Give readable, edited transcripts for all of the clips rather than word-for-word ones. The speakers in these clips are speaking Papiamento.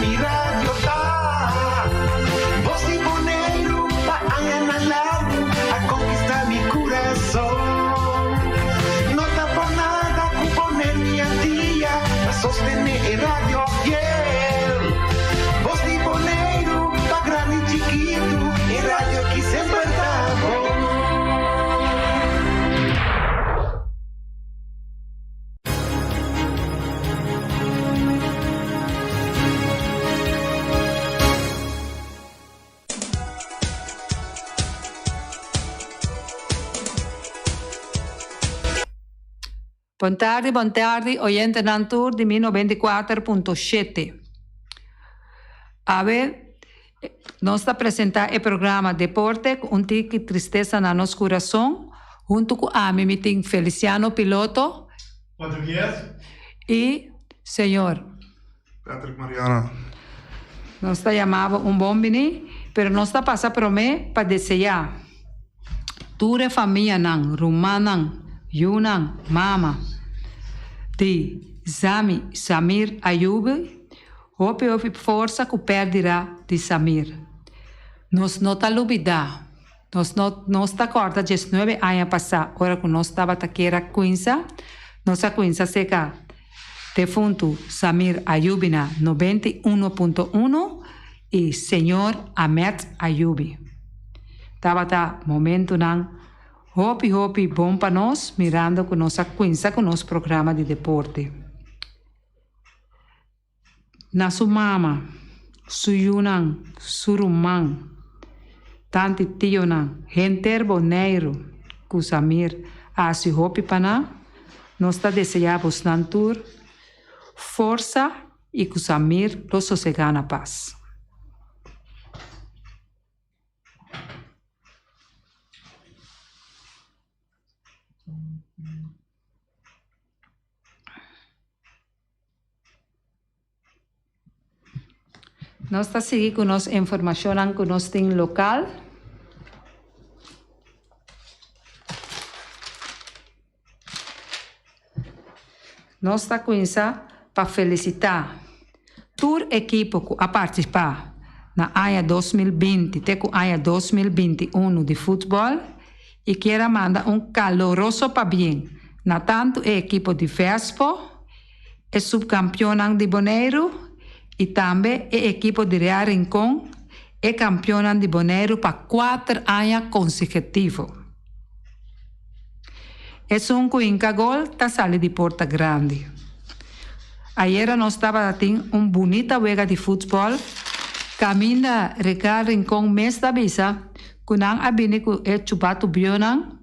mi radio ta. Bos di Boneiru pa añanan largu a konkistá mi kurason. No ta por nada ku Boneiru i Antia ta sostené e radio fiel. Bos di Boneiru pa grandi i chikitu, e radio ki semper ta bon. Bon tardi, bon tardi, oyentenan tur di mi 94.7. Awe nos ta presenta e programa Deporte cu un tiki tristesa na nos curason. Hunto cu ami mi tin Feliciano Piloto. Portugues. Y señor. Patrick Mariano. Nos ta yama bo un bon bini, pero nos ta pasa prome pa desea tur e famianan, rumannan, yunan, mama di Zami Samir Ayubi hopi hopi forsa ku perdira di Samir. Nos no ta lubida. Nos no nos ta kòrda diesnuebe aña pasá ora ku nos tabata kier a kuinsa, nos a kuinsa seka defuntu Samir Ayubi na 91.1 i señor Ahmed Ayubi. Tabata momentunan hopi hopi bon pa nos mirando ku nos a kuinsa ku nos programa di deporte. Na su mama, su yunan, su ruman, tanti tionan, henter Boneiru ku Samir a hasi hopi pa nan, nos ta deseá bosnan tur forsa i ku Samir lo sosegá na pas. Nos ta sigui ku nos informashonnan ku nos tin lokal. Nos ta kuminsá pa felisitá tur ekipo ku a partisipá na aña 2020 te ku aña 2021 di futbòl i kier a manda un kaloroso pabien na tantu e ekipo di Vespo, e supkampionnan di Boneiru i tambe e ekipo di Real Rincon, e kampionnan di Boneiru pa kuater aña konsekutivo. Esun ku hinka gol ta sali di porta grandi. Ayera nos tabata tin un bunita wega di futbòl kaminda Real Rincon mes ta bisa ku nan a bini ku e chubatu bionan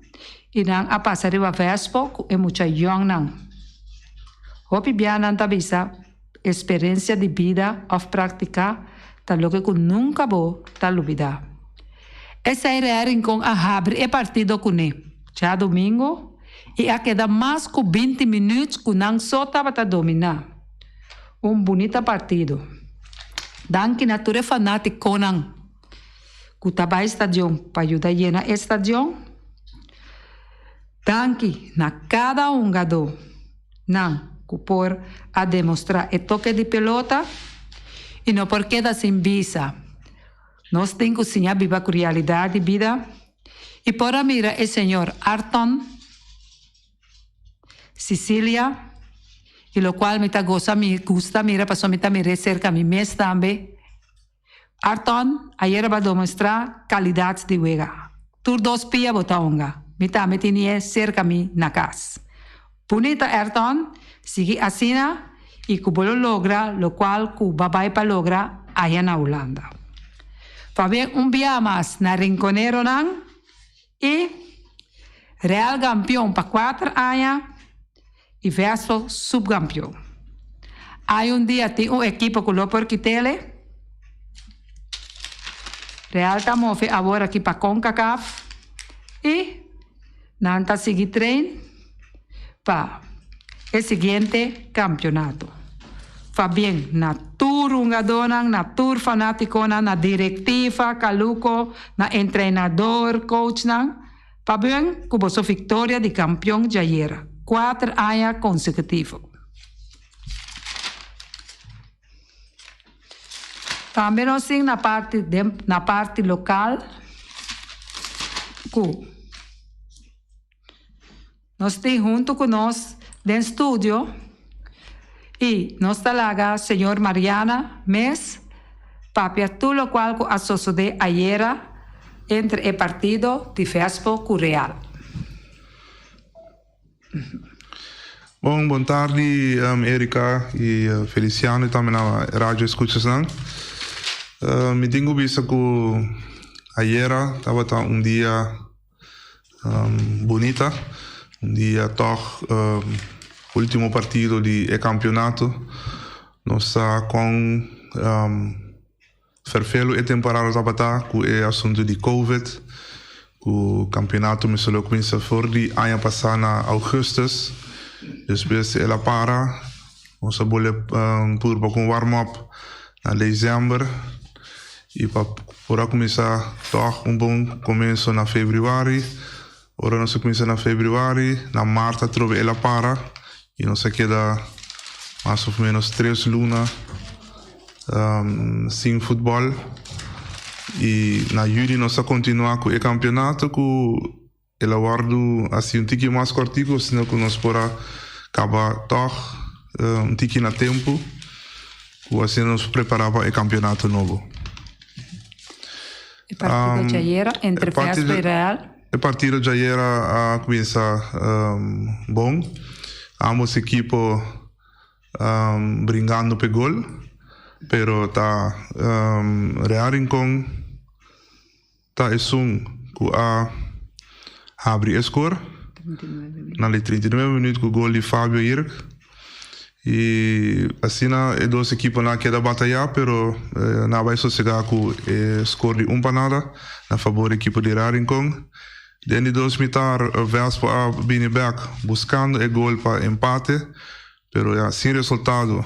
i nan a pasa riba Vespo ku e mucha yòngnan. Hopi bia nan ta bisa eksperensia di bida òf praktiká ta loke ku nunka bo ta lubidá. Esei Real Rincon a habri e partido kuné djadumingu i a keda mas ku 20 minüt ku nan so tabata dominá. Un bunita partido. Danki na tur e fanátikonan ku ta bai stadion pa yuda yena e stadion. Danki na kada hungadó nan ku por a demostrá e toke di pelota i no por keda sin bisa. Nos tin ku siña biba ku realidat di bida i por a mira e señor Arton Cecilia i lokual mi ta gosa mi gusta mira pasobra mi ta mir'é serka mi mes tambe. Arton ayera ba demostrá kalidat di wega. Tur dos pia bo ta hunga. Mi tambe tini'é serka mi na kas. Bunita Ayrton, sigui asina i ku bo lo logra lokual ku ba bai pa logra aya na Hulanda. Pabien un bia mas na Rinconeronan i Real gampion pa kuater aña i Verso subgampion. Ay un dia tin un ekipo ku lo por kit'ele. Real ta move awor aki pa Concacaf i nan ta sigui train pa e siguiente kampionato. Fabien na tur hungadónan, na tur fanátikonan, na direktiva, kaluko, na entrenador, coachnan, pabien ku boso viktoria di kampion djayera, kuater aña konsekutivo. Tambe nos tin na parti den na parti lokal ku nos tin huntu ku nos den studio i nos ta laga señor Mariana mes papia tur lokual ku a sosodé ayera entre e partido di Vespo ku Real. Bon, bon tardi Erika y Feliciano y tambe na radio escuchasnan. Mi tin cu bisa cu ayera tabata un dia bunita, un dia toch ultimo partido di e campeonato. Nos sa con Ferfelu e temporada tabata ku e asuntu di Covid, ku kampionato mester lo kuminsa for di aña pasá na ougùstùs. Despues el a para, nos a bolbe purba ku un warm up na desèmber i pa por a kuminsá tòg un bon komienso na febrüari. Ora nos a kuminsá na febrüari, na mart atrobe el a para i nos a keda mas òf ménos tres luna sin futbòl. I na yüni nos a kontinuá ku e kampionato ku el a wòrdu hasi un tiki mas kòrtiku asina ku nos por a kaba tòg un tiki na tempu ku asina nos por prepará pa e kampionato nobo. E partido djayera entre Vespa i Real. E partido djayera a kuminsá bon. Ambos ekipo bringando p'e gol, pero ta Real Rincon ta esun ku a habri e skor na di 39 minuut ku gol di Fabio Irk. I asina e dos ekiponan a keda batayá, pero nan a bai sosegá ku e skor di un pa nada na fabor di ekipo di Real Rincon. Den di dos mitar Vespo a bini bèk buskando e gol pa empate, pero ya sin resultado.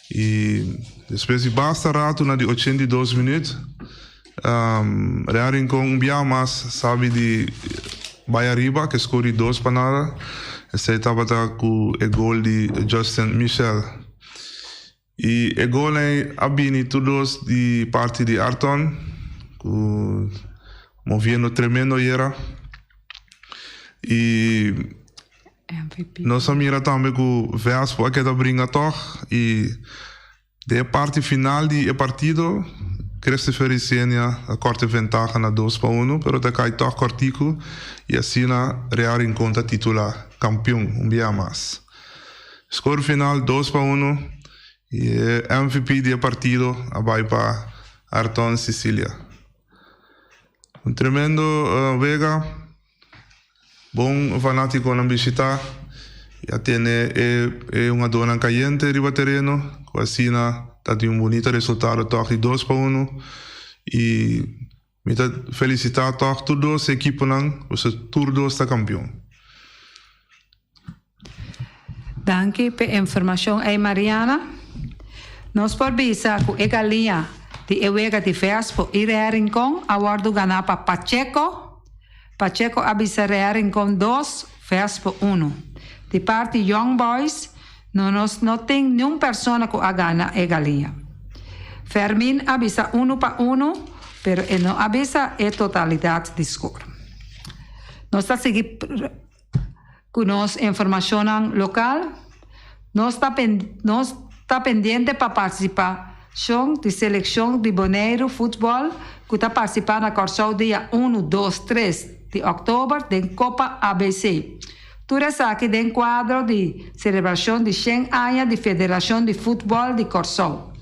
I despues di basta ratu na di 82 minüt, Real Rincon un bia mas sabi di bai ariba ku e skor di dos pa nada. Esei tabata ku e gol di Justin Michel. I e gol ei a bini tur dos di parti di Arton ku moviendo tremendo ayera. I nos a mira tambe ku Vespo a keda bringa tòg i Den e parti final di e partido, Christopher Isenia a kòrta e ventaha na dos pa unu, pero ta kai tòg kòrtiku i asina Real Rincon ta titulá kampion un bia mas. Skor final dos pa unu i e MVP di e partido a bai pa Arton Cicilia. Un tremendo wega. Bon fanátikonan bishitá i a tene e hungadónan kayente riba tereno ku asina ta tin un bunita resultado tòg di dos pa unu i mi ta felisitá tòg tur dos ekiponan pasobra tur dos ta kampion. Danki p'e informashon ei Mariana. Nos por bisa ku e galiña di e wega di Vespo i Rea Rincon a wòrdu ganá pa Pacheco. Pacheco a bisa Rea Rincon dos, Vespo unu. Di parti Young Boys no nos no tin niun persona ku a gana e galiña. Fermin a bisa unu pa unu, pero e no a bisa e totalidat di skor. Nos ta sigui. Ku nos informashonnan lokal, nos ta nos ta pendiente pa partisipashon di selekshon di Boneiru Futbòl ku ta partisipá na Kòrsou dia unu, dos, tres di òktober den Kopa ABC. Tur esaki den kuadro di selebrashon di shen aña di Federashon di Futbòl di Kòrsou.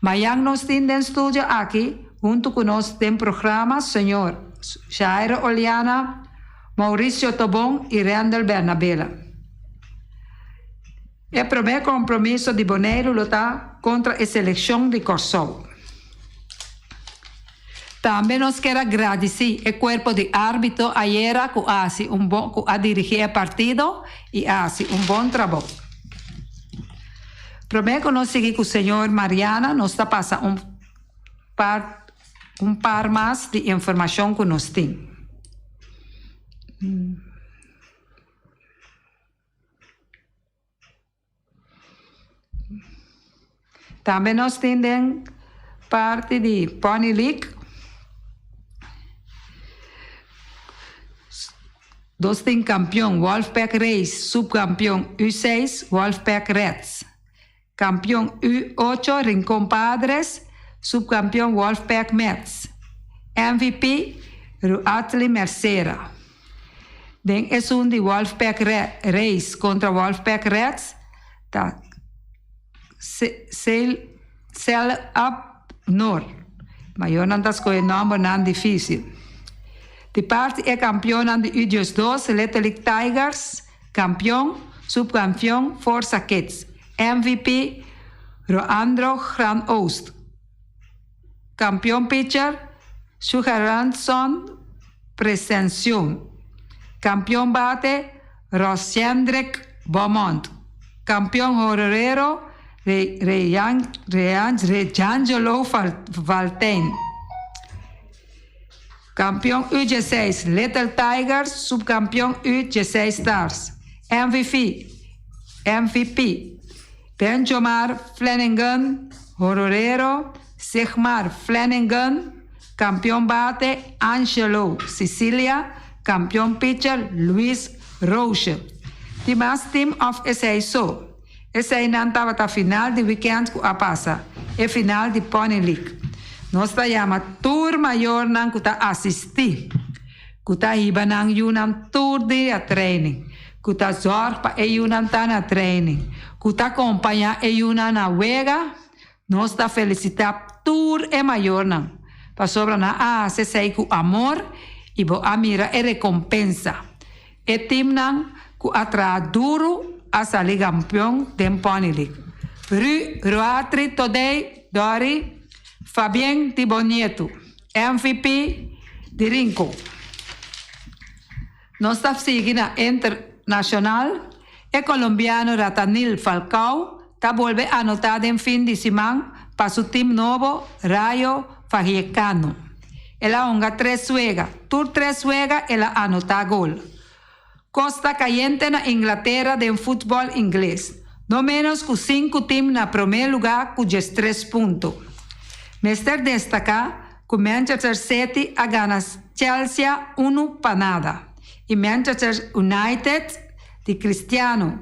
Mayan nos tin den studio aki huntu ku nos den programa señor Jairo Oliana, Mauricio Tobon i Randall Bernabela. E promé kompromiso di Boneiru lo ta kontra e selekshon di Kòrsou. Tambe nos kier a gradisí e kuerpo di árbitro ayera ku a hasi un bon ku a dirigí e partido i a hasi un bon trabou. Promé ku nos sigui ku señor Mariana nos ta pasa un par Un par mas di informashon ku nos tin. Tambe nos tin den. Parti di Pony League. Nos tin kampion Wolfpack Race, subkampion U6 Wolfpack Reds. Kampion U8 Rincon Padres, subkampion Wolfpack Mets. MVP Ruatli Mercera. Den esun di Wolfpack Race kontra Wolfpack Reds ta Cell Up Noor. Mayornan ta skohe nòmbernan difísil. Di parti e kampionnan di U12 Little League Tigers, kampion, subkampion Forza Kids, MVP Roandro Gran Oost, kampion pitcher Sugaranson Presencion, kampion bate Rosjendrick Beaumont, kampion hororero Rejangelo Valtijn, kampion U16 Little Tigers, subkampion U16 Stars, MVP, MVP Benjomar Flanagan, hororero Sigmar Flanagan, kampion bate Angelo Sicilia, kampion pitcher Luis Roosje. Tin mas team òf esei so? Eseinan tabata final di weekend ku a pasa, e final di Pony League. Nos ta yama tur mayornan ku ta asistí, ku ta hiba nan yunan tur dia training, ku ta zòrg pa e yunan ta na training, ku ta kompañá e yunan na wega, nos ta felisitá tur e mayornan, pasobra nan a hasi esei ku amor i bo a mira e rekompensa. E timnan ku a traha duru a sali kampion den Pony League. Ru Ruatri Todey Dori Fabien di Bonietu, MVP di Rincon. Nos ta sigui na Internacional, e colombiano Ratanil Falcao ta bolbe anota den fin di siman pa su team nobo Rayo Vallecano. El a hunga tres wega, tur tres wega el a anota gol. Cos ta cayente na Inglatera den futbol ingles, no menos cu sinku team na prome luga cu 13 punto. Mester destaca ku Manchester City a gana Chelsea unu pa nada i Manchester United di Cristiano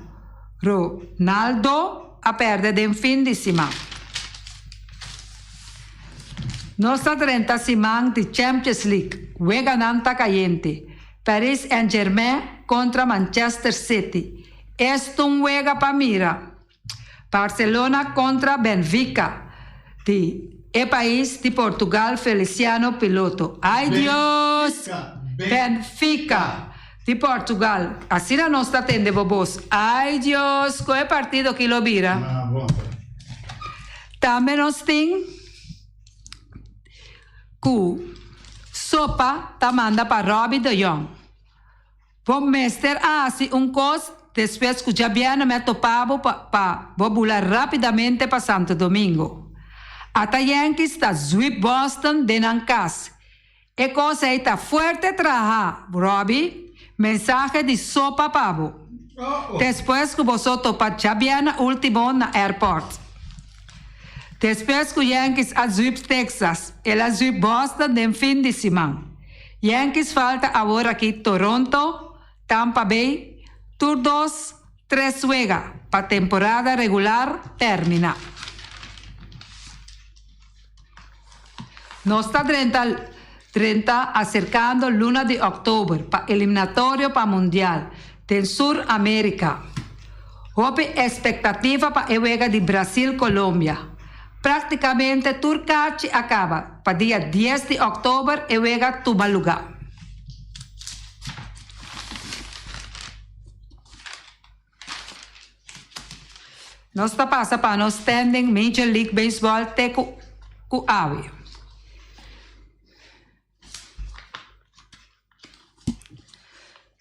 Ronaldo a pèrdè den fin di siman. Nos ta drenta siman di Champions League, weganan ta kayente, Paris Saint-Germain kontra Manchester City, es ta un wega pa mira. Barcelona kontra Benfica di e pais di Portugal Feliciano Piloto Ay Dios! Benfica di Portugal Asina nos ta tende bo bos Ay Dios! Ku e partido ki lo bira? Tambe nos tin ku Sopa ta manda pa Robbie de Jong. Bo mester a hasi un kos despues ku djabièrnè mi a topa bo pa pa bo bula rápidamente pa Santo Domingo. Ata Yankees ta sweep Boston den nan kas. E kos ei ta fuerte traha, Robbie. Mensahe di sopa pa bo. Despues ku boso topa djabièrnè último na airport. Despues ku Yankees a sweep Texas, el a sweep Boston den fin di siman. Yankees falta awor aki Toronto, Tampa Bay, tur dos tres wega pa temporada regular termina. Nos ta drenta drenta aserkando luna di òktober pa eliminatorio pa Mundial den Sur Amerika. Hopi espektativa pa e wega di Brasil-Colombia. Práktikamente tur karchi a kaba pa dia dies di òktober e wega tuma lugá. Nos ta pasa pa nos standing Major League Baseball te ku ku awe.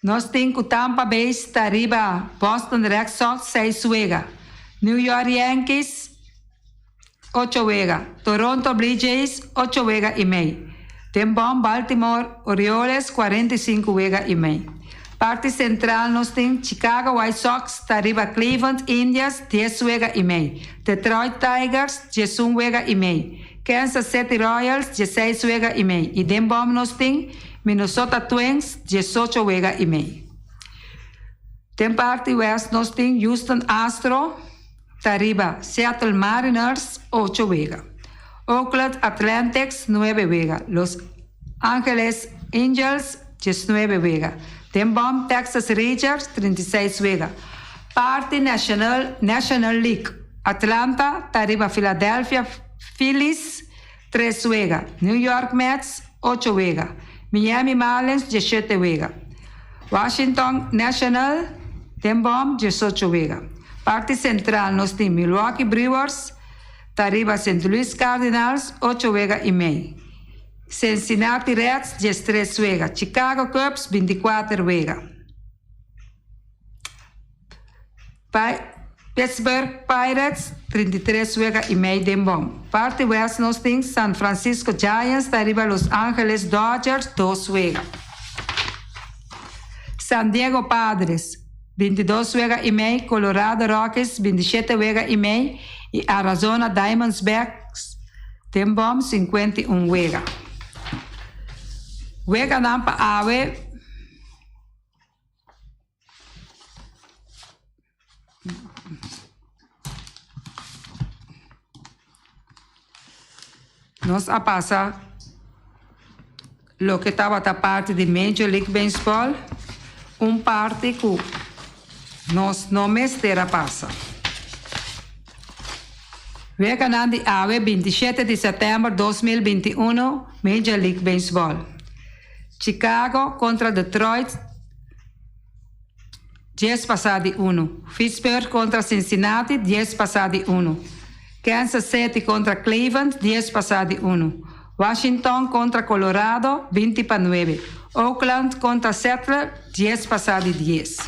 Nos tin ku Tampa Bay sta riba Boston Red Sox seis wega, New York Yankees ocho wega, Toronto Blue Jays ocho wega i mei. Den bòm Baltimore Orioles 45 wega i mei. Parti sentral nos tin Chicago White Sox ta riba Cleveland Indians dies wega i mei, Detroit Tigers 11 wega i mei, Kansas City Royals 16 wega i mei i den bòm nos tin Minnesota Twins 18 wega i mei. Den parti west nos tin Houston Astro ta riba Seattle Mariners 8 wega, Oakland Athletics 9 wega, Los Angeles Angels 19 wega, den bòm Texas Rangers 36 wega. Parti National National League Atlanta ta riba Philadelphia Phillies 3 wega, New York Mets 8 wega, Miami Marlins 17 wega, Washington National den bòm 18 wega. Parti sentral nos tin Milwaukee Brewers ta riba St. Louis Cardinals 8 wega i mei, Cincinnati Reds 13 wega, Chicago Cubs 24 wega. Pittsburgh Pirates 33 wega i mei den bòm. Parti west nos tin San Francisco Giants ta riba Los Angeles Dodgers 2 wega. San Diego Padres 22 wega i mei, Colorado Rockies 27 wega i mei i Arizona Diamondbacks den bòm 51 wega. Weganan pa awe. Nos a pasa loke tabata parti di Major League Baseball, un parti ku nos no mester a pasa. Weganan di awe 27 di sèptèmber 2021 Major League Baseball. Chicago kontra Detroit 10 pasá di unu, Pittsburgh kontra Cincinnati 10 pasá di unu, Kansas City kontra Cleveland 10 pasá di unu, Washington kontra Colorado 20 pa 9, Oakland kontra Seattle 10 pasá di 10.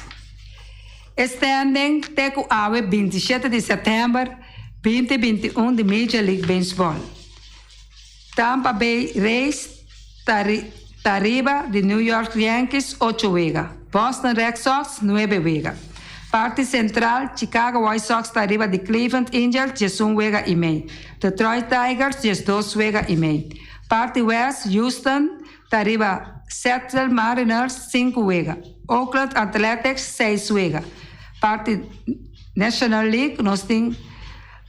E standing te ku awe 27 di sèptèmber 2021 di Major League Baseball. Tampa Bay Rays ta ta riba di New York Yankees 8 wega, Boston Red Sox 9 wega. Parti sentral, Chicago White Sox ta riba di Cleveland Indians 11 wega i mei, Detroit Tigers 12 wega i mei. Parti west, Houston ta riba Seattle Mariners 5 wega, Oakland Athletics 6 wega. Parti National League nos tin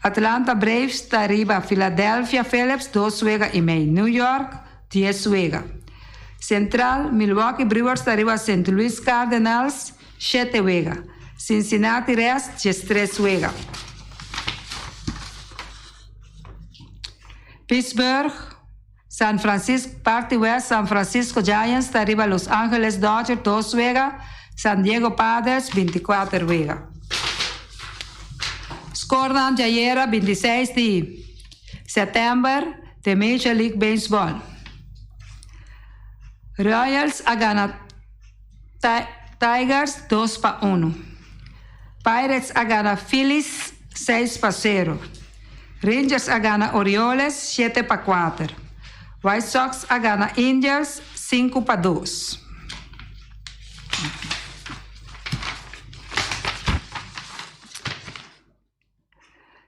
Atlanta Braves ta riba Philadelphia Phillies 2 wega i mei, New York 10 wega. Central, Milwaukee Brewers ta riba St. Louis Cardinals 7 wega, Cincinnati Reds 13 wega. Pittsburgh, San Francisco, parti west, San Francisco Giants ta riba Los Angeles Dodgers 2 wega, San Diego Padres 24 wega. Skornan djayera 26 di sèptèmber den Major League Baseball. Royals a gana Tigers 2 pa 1. Pirates a gana Phillies 6 pa 0. Rangers a gana Orioles 7 pa 4. White Sox a gana Indians 5 pa 2.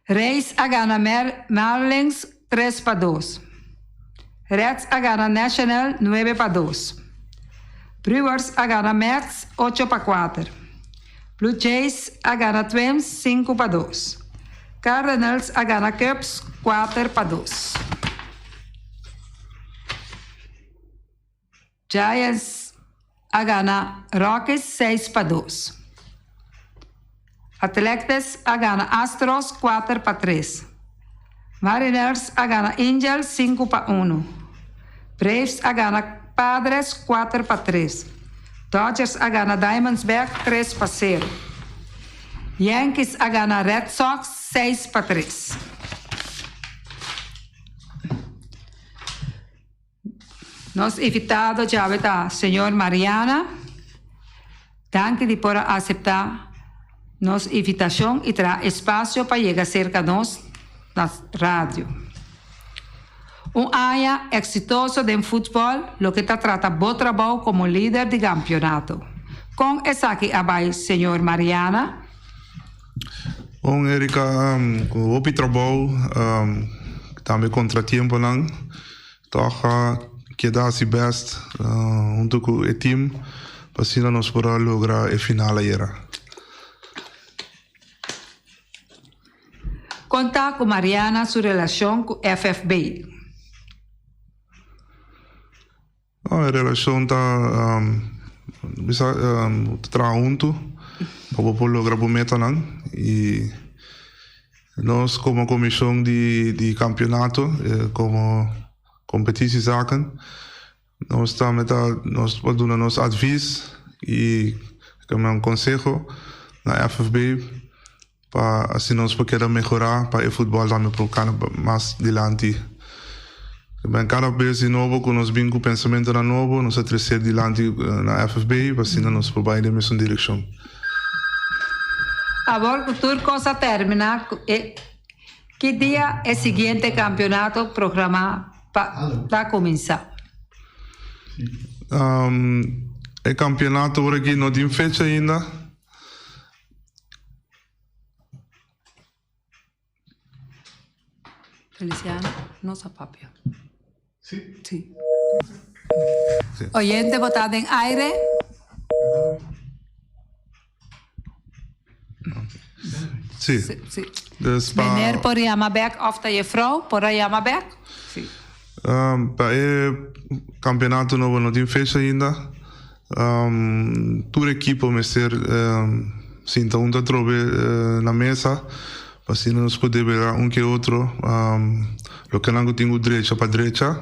Rays a gana Marlins 3 pa 2. Reds a gana National 9 pa 2. Brewers a gana Mets 8 pa 4. Blue Jays a gana Twins 5 pa 2. Cardinals a gana Cubs 4 pa 2. Giants a gana Rockies 6 pa 2. Athletics a gana Astros 4 pa 3. Mariners a gana Angels 5 pa 1. Braves a gana Padres 4 pa 3. Dodgers a gana Diamondbacks 3 pa 0. Yankees a gana Red Sox 6 pa 3. Nos invitado djawe ta señor Mariana. Danki di por a aseptá nos invitashon i traha espasio pa yega serka nos na radio. Un aña eksitoso den futbòl loke ta trata bo trabou komo lider di kampionato. Kon esaki a bai señor Mariana? Bon Erika, ku hopi trabou, tambe kontratiemponan, tòg a keda hasi bèst huntu ku e tim pa asina nos por a logra e final ayera. Kon ta ku Mariana su relashon ku FFB? No, e relashon ta bisa ta traha huntu pa bo por logra bo metanan i nos komo komishon di kampionato komo kompetitiezaken nos tambe ta nos por duna nos advis i un konseho na FFB Pa asina nos por keda mehorá pa e futbòl tambe por kana mas dilanti. Ben kada bes di nobo ku nos bin ku pensamentonan nobo nos a tresé dilanti na FFB pa asina nos por bai den mesun direkshon. Awor ku tur kos a terminá ku e ki dia e siguiente kampionato programá pa ta kuminsá? E kampionato ora aki no tin fecha ainda. Feliciano no sa papia. Sí. Sí. Oyente bo ta den aire? Sí. Sí. Dus pa Meneer por yama bek of ta juffrouw por a yama bek? Sí. Pa e campeonato nobo no tin fecha ainda. Tur ekipo mester sinta huntu atrobe na mesa pa asina nos por debera un ke otro loke nan ku tin ku drecha pa drecha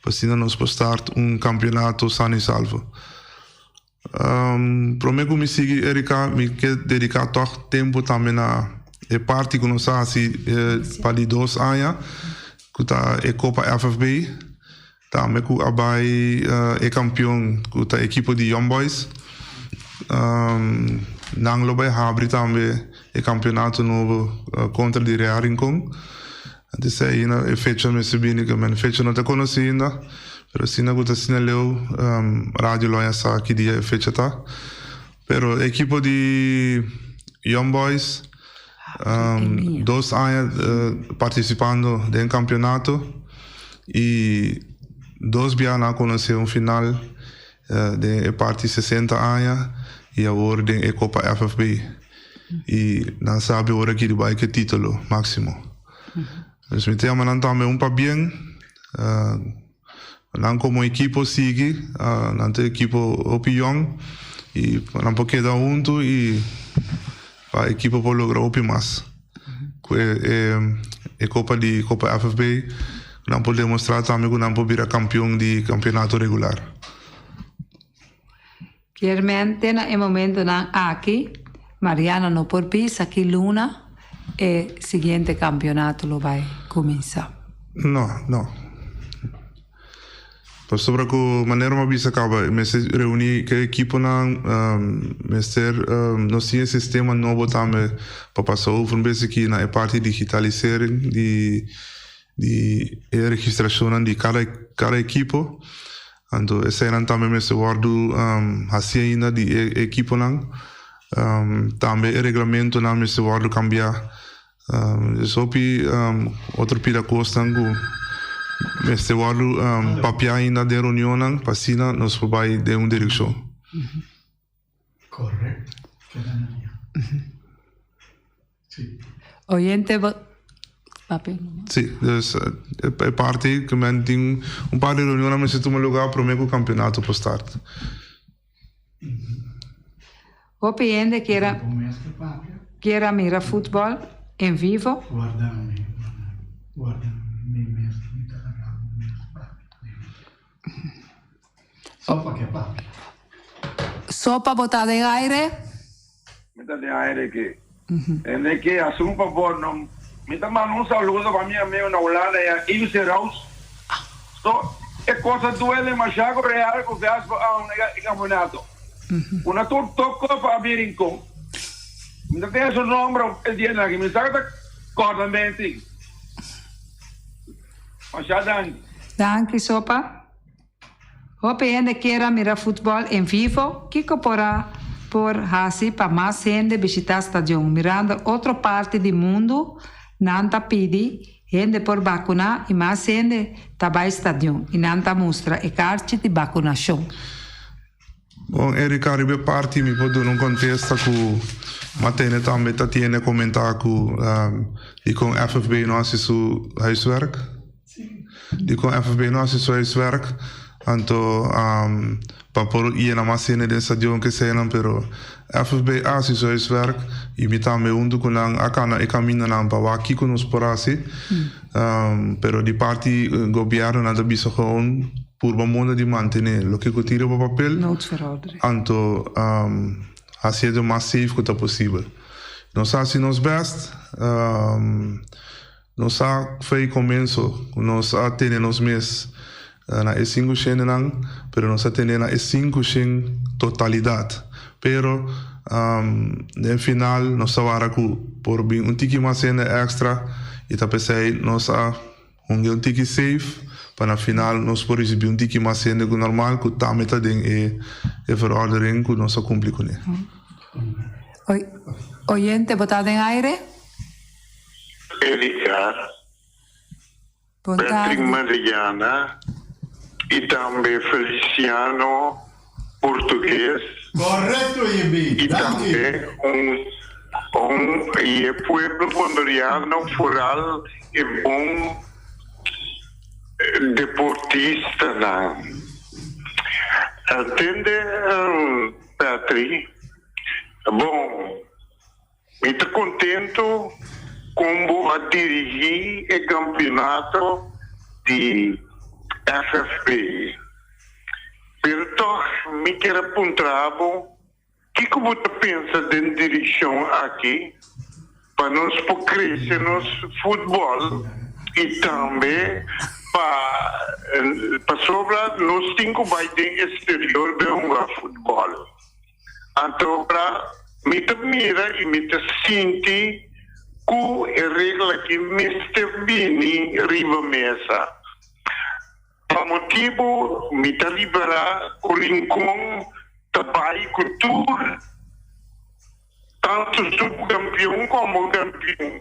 pa asina nos por start un kampeonato sano i salvo. Prome ku mi sigui Erika mi ke dediká tòg tempu tambe na e parti ku nos a hasi pa di dos aña ku ta e Kopa FFB. Tambe ku a bai e kampion ku ta ekipo di Young Boys. Nan lo bai habri tambe e kampionato nobo kontra di Real Rincon. Antes ainda e fecha mester bini ku men fecha no ta konosí ainda, pero asina ku ta asina leu radio lo haña sa ki dia e fecha ta. Pero e ekipo di Young Boys dos aña partisipando den kampionato i dos bia nan a konosé un final den e parti sesenta aña i awor den e Kopa FFB i nan sabi ora ki di bai ku e titulo máksimo. Dus mi ta yama nan tambe un pabien. Nan komo ekipo sigui, nan ta ekipo hopi yòn i nan por keda huntu i pa ekipo por logra hopi mas. Ku e kopa di Kopa FFB nan por demostrá tambe ku nan por bira kampion di kampionato regular. Kiermente na e momentonan aki Mariana no por bisa ki luna e siguiente kampionato lo bai kuminsá. No, no. Pasobra ku manera mi a bisa kaba mester reuní ku e ekiponan, mester nos tin e sistema nobo tambe pa pasa over un bes aki na e parti digitalisering di di e registrashonnan di kada kada ekipo. Anto eseinan tambe mester wòrdu hasi ainda di e ekiponan. Tambe e reglamentonan mester wòrdu kambiá. Des hopi otro pida kosnan ku mester wòrdu papiá ainda den reunionnan pa asina nos por bai den un direkshon. Oyente bo papia no. Sí, dus e parti ku men tin un par di reunionnan mester tuma lugá promé ku kampionato por start. Hopi hende kier a kier a mira futbòl en vivo. Sopa bo ta den aire? Mi ta den aire ke. Hende ke hasi un fabor no. Mi ta manda un saludo pa mi amigo na Hulanda ya Ilse Roos. So e cosa duele masha ku Real ku Vespa a huna e campeonato. Una tur toko pa abi Rincon. Mi ta tene su nomber e dia aki. Mi sa ku ta corda mente. Masha danki. Danki Sopa. Hopi hende kier a mira futbòl en vivo, kiko por a por hasi pa mas hende bishitá stadion? Mirando otro parti di mundu, nan ta pidi hende por bakuná i mas hende ta bai stadion i nan ta mustra e karchi di bakunashon. Bon, Erika, riba e parti mi por duna un kontesta ku Matene tambe ta tiene komentá ku dikon FFB no hasi su huiswerk. Dikon FFB no hasi su huiswerk, anto pa por yena mas hende den stadion kesenan, pero FFB a hasi su huiswerk i mi tambe huntu ku nan a kana e kamindanan pa wak kiko nos por hasi. Pero di parti gobièrnu nan ta bisa gewoon purba moda di mantené loke ku tin riba papel, anto hasi e mas safe ku ta posibel. Nos a hasi nos bèst. Nos sa fei komenso ku nos a tene nos mes na e sinku shendenan, pero nos a tene na e sinku shen totalidat. Pero den final nos ta wara ku por bin un tiki mas hende èkstra i ta p'esei nos a hunga un tiki safe pa na final nos por risibí un tiki mas hende ku normal ku tambe ta den e verordening ku nos a kumpli kuné. Oyente, bo ta den aire? Erika, Patrick Mariana y tambe Feliciano Portugues. Correcto JB, Y tambe un un y e pueblo Bondoriano foral e bon deportistanan. Tende Patrick, bon. Mi ta contento con bo a dirigi e campeonato di FFP. Pero toch mi kier a puntra bo kico bo ta pensa den direccion aki pa nos por crece nos futbol y tambe pa pasobra nos tin cu bay den exterior bay hunga futbol. Anto ora mi ta mira i mi ta sinti ku e regla aki mester bini riba mesa. Pa motibu mi ta ripará ku Rincon ta bai ku tur, tantu supkampion komo kampion.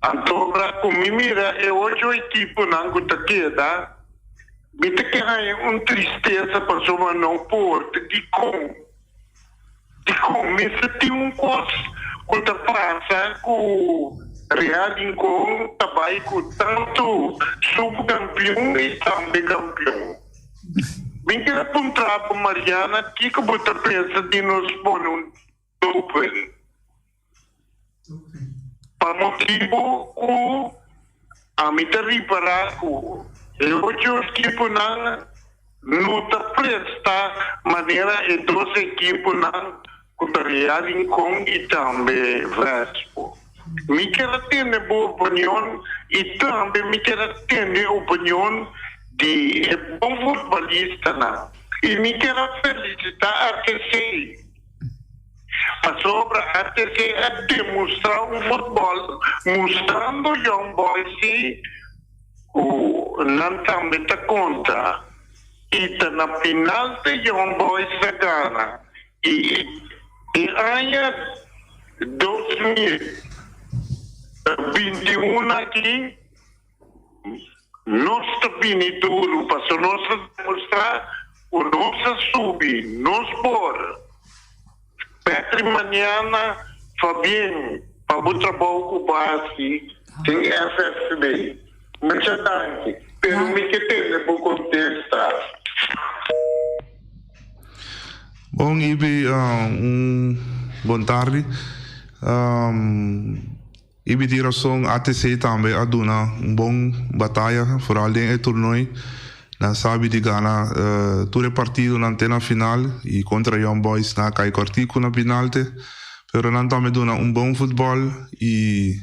Anto ora ku mi mira e ocho ekiponan ku ta keda, mi ta ke haña un tristesa pasobra no por. Dikon? Dikon mester tin un kos ku ta pasa ku Real Rincon ta bai ku tantu subkampion i tambe kampion? Mi kier a puntra bo Mariana kiko bo ta pensa di nos pone un topen? Pa motibu ku ami ta ripará ku e ocho ekiponan no ta presta manera e dos ekiponan ku ta Real Rincon i tambe Vespo. Mi kier a tende bo opinion i tambe mi kier a tende opinion di e bon futbolistanan. I mi kier a felisitá ATC. Pasobra ATC a demostrá un futbòl mustrando Young Boys si ku nan tambe ta konta i ta na final te Young Boys a gana i e aña 2021 aki Nos ta bini duru paso nos ta demostrá ku nos a subi, nos por. Patrick Maniana, Fabien, pa bo trabou ku bo hasi den FFB. Mucha danki, pero mi ke tende bo kontesta. Bon Ibi, un bon tardi. I mi tin rason, ATC tambe a duna un bon bataya, foral den e tornooi. Nan sabi di gana tur e partidonan te na final i kontra Young Boys nan a kai kòrtiku na pinalte. Pero nan tambe duna un bon futbòl i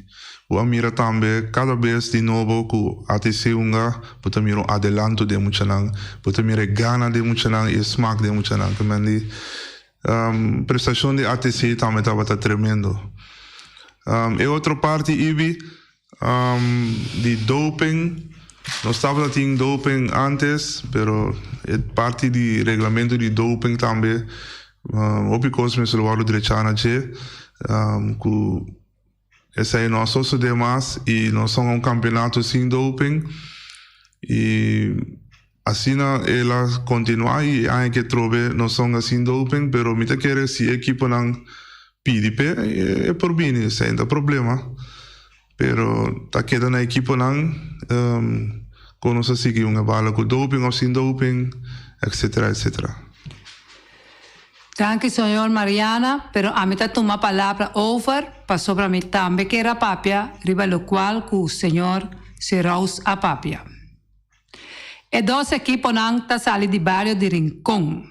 bo a mira tambe kada bes di nobo ku ATC hunga bo ta mira un adelanto den muchanan, bo ta mira e gana den muchanan i e smak den muchanan. Ta men di Prestashon di ATC tambe tabata tremendo. E otro parti Ibi di doping, nos tabata tin doping antes, pero e parti di reglamento di doping tambe. Hopi kos mester wòrdu drechá na dje ku esei no a sosodé mas i nos a un kampeonato sin doping i asina el a kontinuá i e aña ke trobe nos a hunga sin doping pero mi ta kere si e ekiponan pidi p'e e por bini esei no ta problema pero ta keda na ekiponan ku nos a sigui hunga bala ku doping òf sin doping etcetera etcetera. Danki señor Mariana, pero ami ta tuma palabra over pasobra mi tambe kier a papia riba locual cu señor Seraus a papia. E dos ekiponan ta sali di bario di Rincon.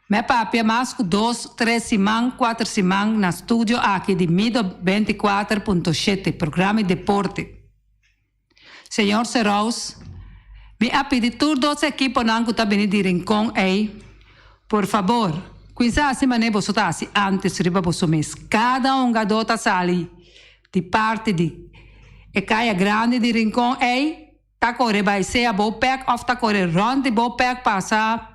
Mi a papia mas cu dos, tres siman, cuater siman na studio aki di Mido 24.7, programa di deporte. Señor Seraus, mi a pidi tur dos ekiponan ku ta bini di Rincon ei, por fabor, kuinsa hasi manera boso ta hasi antes riba boso mes. Kada hungadó ta sali di parti di e kaya grandi di Rincon ei, ta kore bai sea bo pèk òf ta kore rònt di bo pèk pasa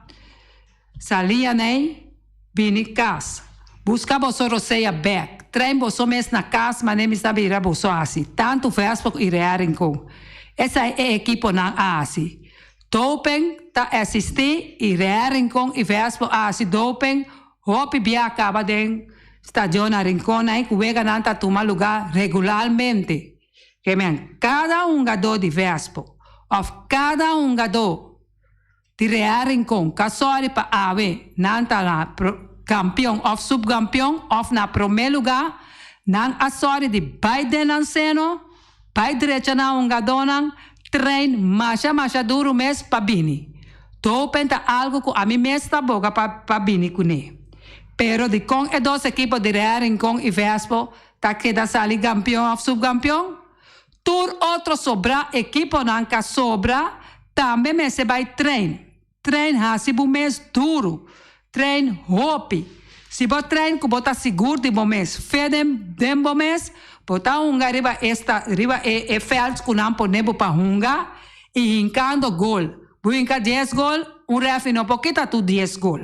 Salian ei, bini kas. Buska boso rosea bek. Train boso mes na kas manera mi sa bira boso hasi. Tantu Vespa ku Irea Rincon. Esei e ekiponan a hasi. Doping ta existi, Irea Rincon i Vespa a hasi doping hopi bia kaba den stadion na Rincon ei ku weganan ta tuma luga regularmente. Ke men kada hungadó di Vespa òf kada hungadó Di Real Rincon ka sòri pa awe nan ta na kampion òf supkampion òf na promé lugá, nan a sòri di bai den nan seno, bai drecha nan hungadónan, train masha masha duru mes pa bini. Doping ta algu ku ami mes ta boga pa pa bini kuné. Pero dikon e dos ekipo di Real Rincon i Vespo ta keda sali kampion òf supkampion? Tur otro sobrá ekiponan ka sobra tambe mester bai train. Train hasi bo mes duru. Train hopi. Si bo train ku bo ta sigur di bo mes, fe den den bo mes, bo ta hunga riba esta riba e e veld ku nan pone bo pa hunga i hinkando gol. Bo hinka dies gol, un refi no por kita tur dies gol.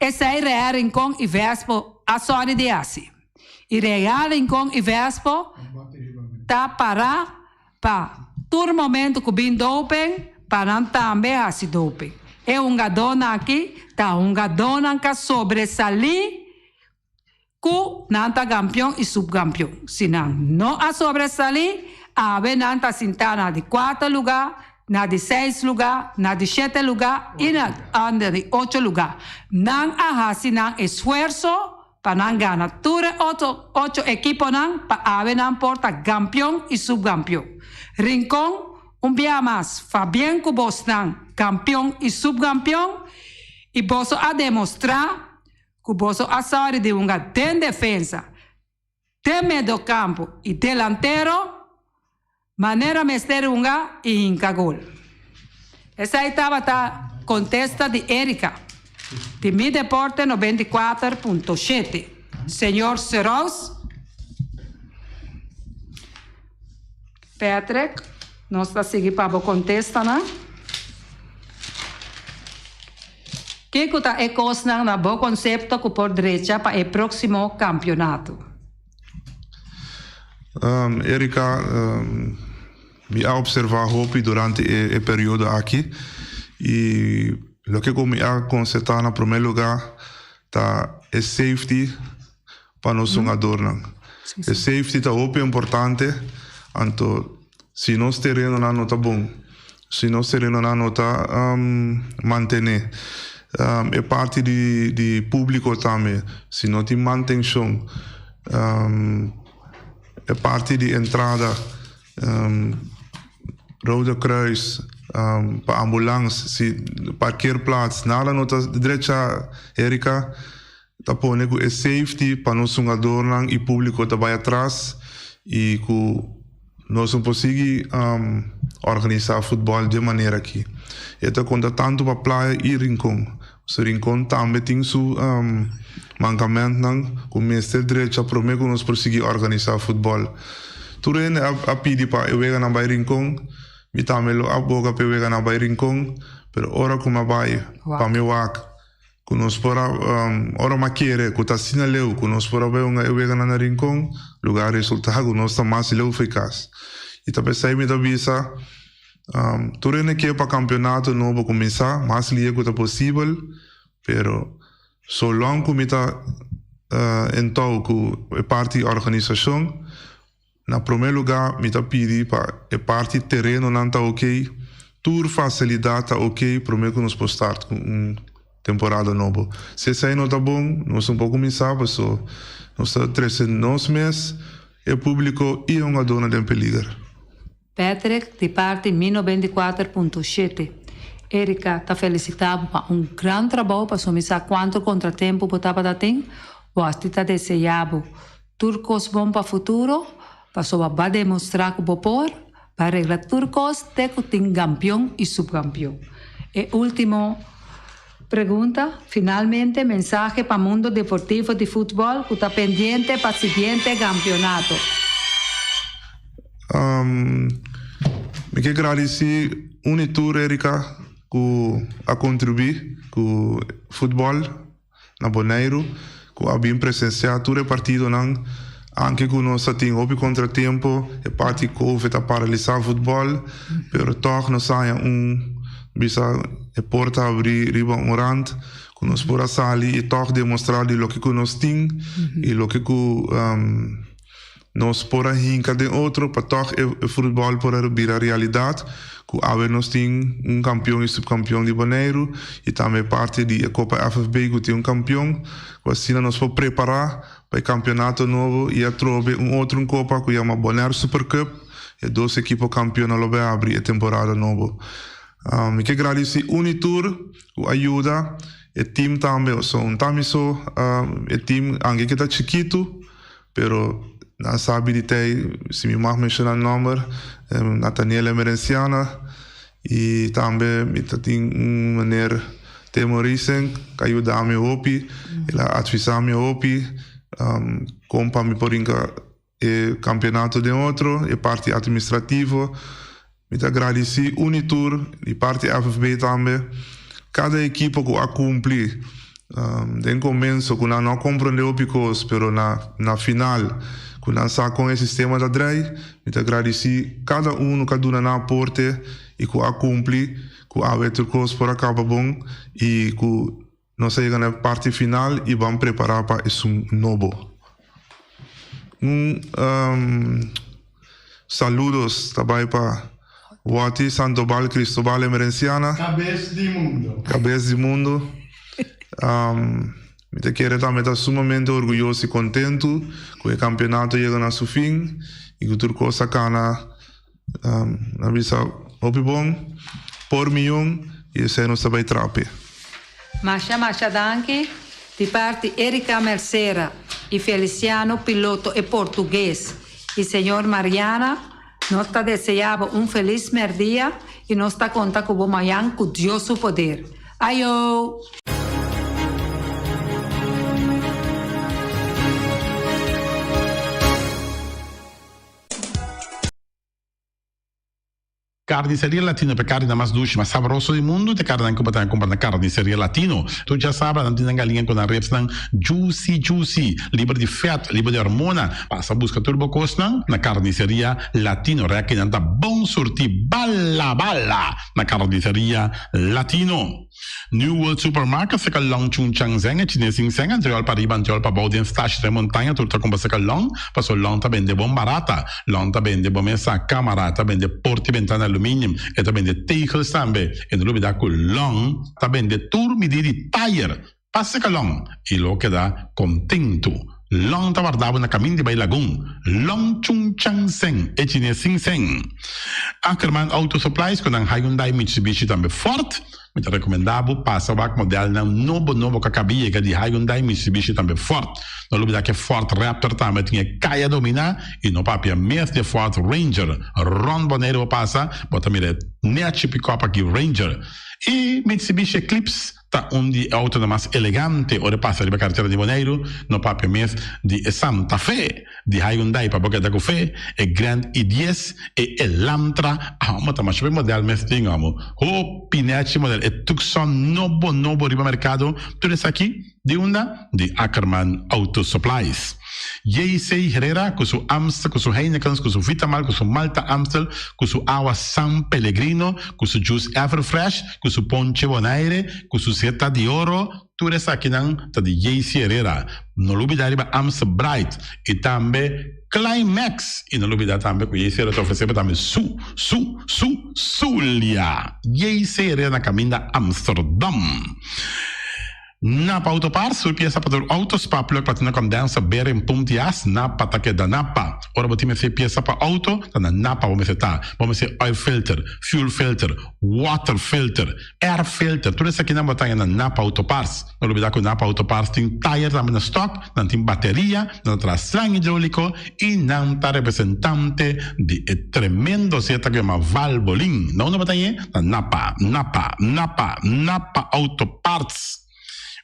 Esei Real Rincon i Vespo a sòri di hasi. I Real Rincon i Vespo ta para pa tur momento ku bin doping pa nan tambe hasi doping. E hungadónan aki ta hungadónan ka sobresalí ku nan ta kampion i supkampion. Si nan no a sobresalí, awe nan ta sintá na di kuater lugá, na di seis lugá, na di shete lugá i na di ocho lugá. Nan a hasi nan esfuerso Pa nan gana tur e otro ocho ekiponan pa awe nan por ta gampion i subgampion. Rincon, un bia mas, fabien ku bosnan kampion i subgampion i boso a demostrá ku boso a sòri di hunga den defensa, den medokampo i delantero manera mester hunga i hinka gol. Esei tabata kontesta di Erika di Mi Deporte 94.7. Señor Seraus. Patrick, nos ta sigui pa bo kontestanan. Kiko ta e kosnan na bo konsepto ku por drecha pa e próksimo kampionato? Erika, Mi a observá hopi durante e periodo aki i loke ku mi a konstatá na promé lugá ta e safety pa nos hungadornan. E safety ta hopi importante, anto si nos terenonan no ta bon, si nos terenonan no ta mantené, e parti di públiko tambe, si no tin mantenshon, e parti di entrada, Rode Kruis, pa ambulans, si parkeerplaats, nada no ta drecha, Erika. Ta pone ku e safety pa nos hungadornan i públiko ta bai atras i ku nos no por sigui organisá futbòl dje manera aki. E ta konta tantu pa Playa i Rincon. Pasobra Rincon tambe tin su mankamentnan ku mester drecha promé ku nos por sigui organisá futbòl. Tur hende a pidi pa e weganan bai Rincon, mi tambe lo a boga pa e weganan bai Rincon, pero ora ku mi a bai pa mi wak. Ku nos por a ora m'a kere ku ta asina leu ku nos por a bai hunga e weganan na Rincon, lugar resultá ku nos ta mas leu fo'i kas. I ta p'esei mi ta bisa, tur hende ke pa kampeonato nobo kuminsá mas lie ku ta posibel, pero so long ku mi ta en tou ku e parti organisashon, Na promé lugá mi ta pidi pa e parti terenonan ta okey, tur fasilidat ta okey promé ku nos por start ku un temporada nobo. Si esei no ta bon, nos no por kuminsá paso nos ta trese nos mes, e públiko i e hungadónan den peliger. Patrick di parti mi 94.7. Erika ta felisitá bo pa un gran trabou pasobra mi sa kuantu kontratempu bo tabata tin, bo asti ta deseá bo Tur kos bon pa futuro, pasobra ba demostrá ku bo por, ba regla tur kos te ku tin gampion i supgampion. E último pregunta, finalmente mensahe pa mundo deportivo di futbòl ku ta pendiente pa siguiente gampionato. Mi ke gradisí un i tur, Erika, ku a kontribuí ku futbòl. na Boneiru ku a bin presensiá tur e partidonan. Anke ku nos a tin hopi kontratiempo, e parti covid a paralisá futbòl, pero tòg nos a haña un bisa e porta abrí riba un rant ku nos por a sali i tòg demostrá di loke ku nos tin i loke ku Nos por a hinka den otro pa tòg e futbòl por a bira realidat ku awe nos tin un kampion i supkampion di Boneiru i tambe parti di e Kopa FFB ku tin un kampion ku asina nos por prepará pa e kampionato nobo i atrobe un otro un kopa ku yama Bonaire Super Cup e dos ekipo kampionnan lo bai abri e temporada nobo. Mi ke gradisí un i tur ku a yuda e tim tambe oso un ta mi so e tim anke ke ta chikitu. Pero nan sabi di tei, si mi mag menciona nomber, Nathaniel Emerenciana y tambe mi ta tin un meneer Temo Risen cu a yuda mi hopi, el a advisa mi hopi con pa mi por hinca e campeonato den otro, e parti administrativo. Mi ta gradici un y tur di parti FFB tambe, cada ekipo cu a cumpli den comenso cu nan no a comprende hopi cos pero na na final cu nan sa con e sistema ta draai, mi ta gradici cada uno cu a duna nan aporte y cu a cumpli cu awe tur cos por a caba bon y cu nos a yega na e parti final y ban prepara pa esun nobo. Un saludos ta bai pa Watty Santobal Cristobal Emerenciana. Cabes di mundo. Cabes di mundo. Mi ta kere tambe ta sumamente orguyoso y contento cu e campeonato yega na su fin y cu tur cos a cana na bisa hopi bon por miyon y esey nos ta bay trape. Masha masha danki di parti Erika Mercera y Feliciano Piloto e Portugues y señor Mariana nos ta desea bo un feliz merdia y nos ta conta cu bo mayan cu Dios su poder. Ayo! Carniceria Latino pa e carninan mas dushi, mas sabroso di mundu ta e carninan cu bo ta cumpra na Carniceria Latino. Tur djasabra nan tin nan galiña cu nan ribsnan juicy juicy, liber di vet, liber di hormona. Pasa busca tur bo cosnan na Carniceria Latino. Rekinan ta bon surti bala bala na Carniceria Latino. New World Supermarket seka long Chung Chang Zeng e chines sin seng antriol pa riba antriol pa bou den stash den montaña tur ta kumpra seka long paso long ta bende bon barata long ta bende bo mesa kamara ta bende porti bentana aluminium e ta bende tegels tambe e no lubida ku long ta bende tur midi di tayer pa seka long i lo keda kontentu long ta warda bo na kamin di bai lagun long Chung Chang Zeng e chines sin seng Ackerman Auto Supplies ku nan Hyundai Mitsubishi tambe Ford Mi ta rekomendá bo pasa wak modelnan nobo nobo ku a kaba yega di Hyundai, Mitsubishi tambe Ford. No lubidá ku e Ford Raptor tambe tin e kaya dominá i no papia mes di e Ford Ranger. Rònt Boneiru bo pasa, bo ta mira e nechi pikòp aki Ranger. I Mitsubishi Eclipse. Ta un di e autonan mas elegante ora e pasa riba karetera di Boneiru, no papia mes di e Santa Fe di Hyundai pa bo keda ku fe, e Grand i dies, e Elantra, amo ta masha be model mes tin amo, hopi nechi model, e Tucson nobo nobo riba merkado, tur esaki di unda? Di Ackerman Auto Supplies. JC Herrera ku su Amstel, ku su Heinekens, ku su Vitamal, ku su Malta Amstel, ku su awa San Pellegrino, ku su juice Everfresh, ku su ponche Bonaire, ku su seta di oro, tur esakinan ta di JC Herrera. No lubida riba Amstel Bright i tambe Climax. I no lubida tambe ku JC Herrera ta ofresé bo tambe su, su, su, Zulia. JC Herrera na kaminda Amsterdam. Napa Autoparts, tur piesa pa tur auto, spark plug, platina condenser, bearing, pump di as, Napa ta keda Napa. Ora bo tin mester piesa pa auto, ta na Napa bo mester ta. Bo mester oil filter, fuel filter, water filter, air filter, tur esakinan bo ta haña na Napa Autoparts. No lubida ku Napa Autoparts tin tayer tambe na stock, nan tin bateria, nan ta traha slang hidroliko i nan ta representante di e tremendo zeta ku yama Valvoline. Na unda bo ta hañ'e? Na Napa, Napa, Napa, Napa Autoparts.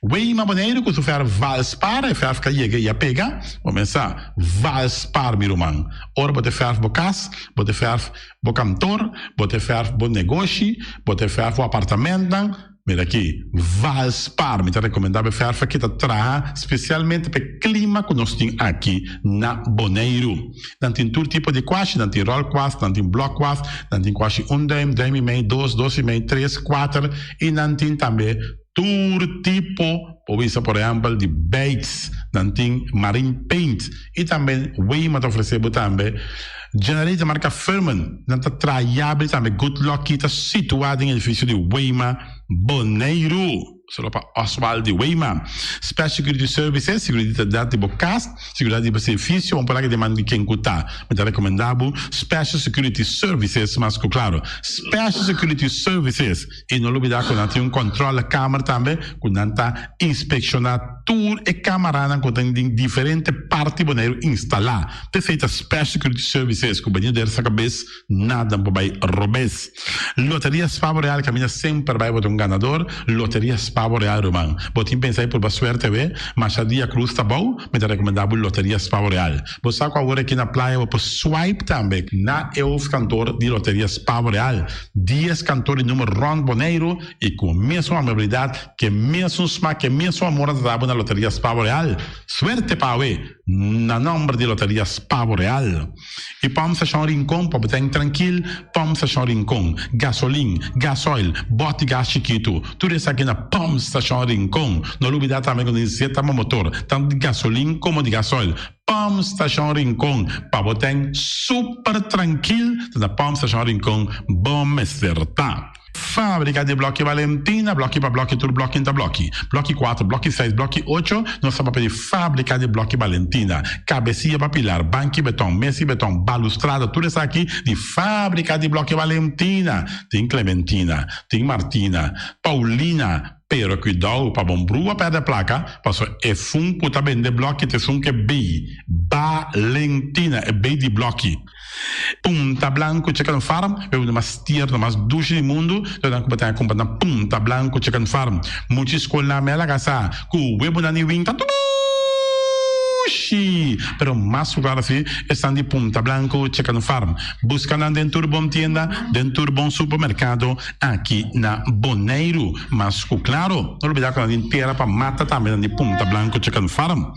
Weima Boneiru ku su fèrf Valspar, e fèrf ka yega i a pega. Bo mesa Valspar mi ruman. Ora bo ta fèrf bo kas, bo ta fèrf bo kantor, bo ta fèrf bo negoshi, bo ta fèrf bo apartamentnan, Mira aki, Valspar, mi ta rekomendá bo e fèrf aki ta traha spesialmente pa e klima ku nos tin aki na Boneiru. Nan tin tur tipo di kuashi, nan tin ròlkuas, nan tin blòkkuas, nan tin kuashi un dùim, dùim i mei, dos, dos i mei, tres, kuater i nan tin tambe tur tipo, por bisa por ehèmpel di beits, nan tin marine paint i tambe Weima ta ofresé bo tambe Generator marka Firman, nan ta traha yabri tambe Good Lucky ta situá den edifisio di Weima, Boneiru. Solo pa Oswald di Weima. Special Security Services, seguridat di bo kas, seguridat di bo servisio, un por laga den man di ken ku ta. Mi ta rekomendá bo Special Security Services mas ku klaro. Special Security Services i no lubidá ku nan tin un kòntròlekamer tambe ku nan ta inspekshoná Tur e camaranan cu ta den diferente parti Boneiru instala. P'esey ta Special Security Services cu benido der sa cabes nada por bay robes. Loteria Spavo Real caminda semper bay bo ta un ganador. Loteria Spavo Real ruman. Bo tin pensa y purba suerte awe? Masha dia cruz ta bou, mi ta recomenda bo Loteria Spavo Real. Bo sa cu awor aki na playa bo por swipe tambe na e hoofdkantoor di Loteria Spavo Real. Dies kantoor di numero rond Boneiru y cu mesun amabilidad Ke mesun smak, ke mesun amor a ta dabo na Loteria Spavo Real. Suerte pa awe! Na nomber di Loteria Spavo Real. I Pump Station Rincon pa bo ten trankil, Pump Station Rincon. Gasolin, gasoil, bòt di gas chikitu, tur esaki na Pump Station Rincon. No lubida tambe ku nos zeta pa motor, tantu di gasolin komo di gasoil. Pump Station Rincon pa bo ten super trankil, ta na Pump Station Rincon bo mester ta. Fábrika di blòki Valentina, blòki pa blòki tur blòki ta blòki. Blòki kuater, blòki seis, blòki ocho, nos ta papia di fábrika di blòki Valentina. Kabesia pa pilar, banki beton, mesi beton, balustrada, tur esaki di fábrika di blòki Valentina. Tin Clementina, tin Martina, Paulina, pero kuidou pa bon brua pèrdè plaka, pasobra e fun ku ta bende blòki ta esun ku e bei Valentina, e bei di blòki. Punta Blanco Chicken Farm, e un mas tierno, mas dushi di mundu, lo nan ku bo ta kumpra na Punta Blanco Chicken Farm. Mucha skolnan me a laga sa ku webonan di win ta dushi, pero mas ku klaro si esnan di Punta Blanco Chicken Farm. Buska nan den tur bon tienda, den tur bon supermerkado aki na Boneiru. Mas ku klaro, no lubida ku nan tin tera pa mata tambe nan di Punta Blanco Chicken Farm.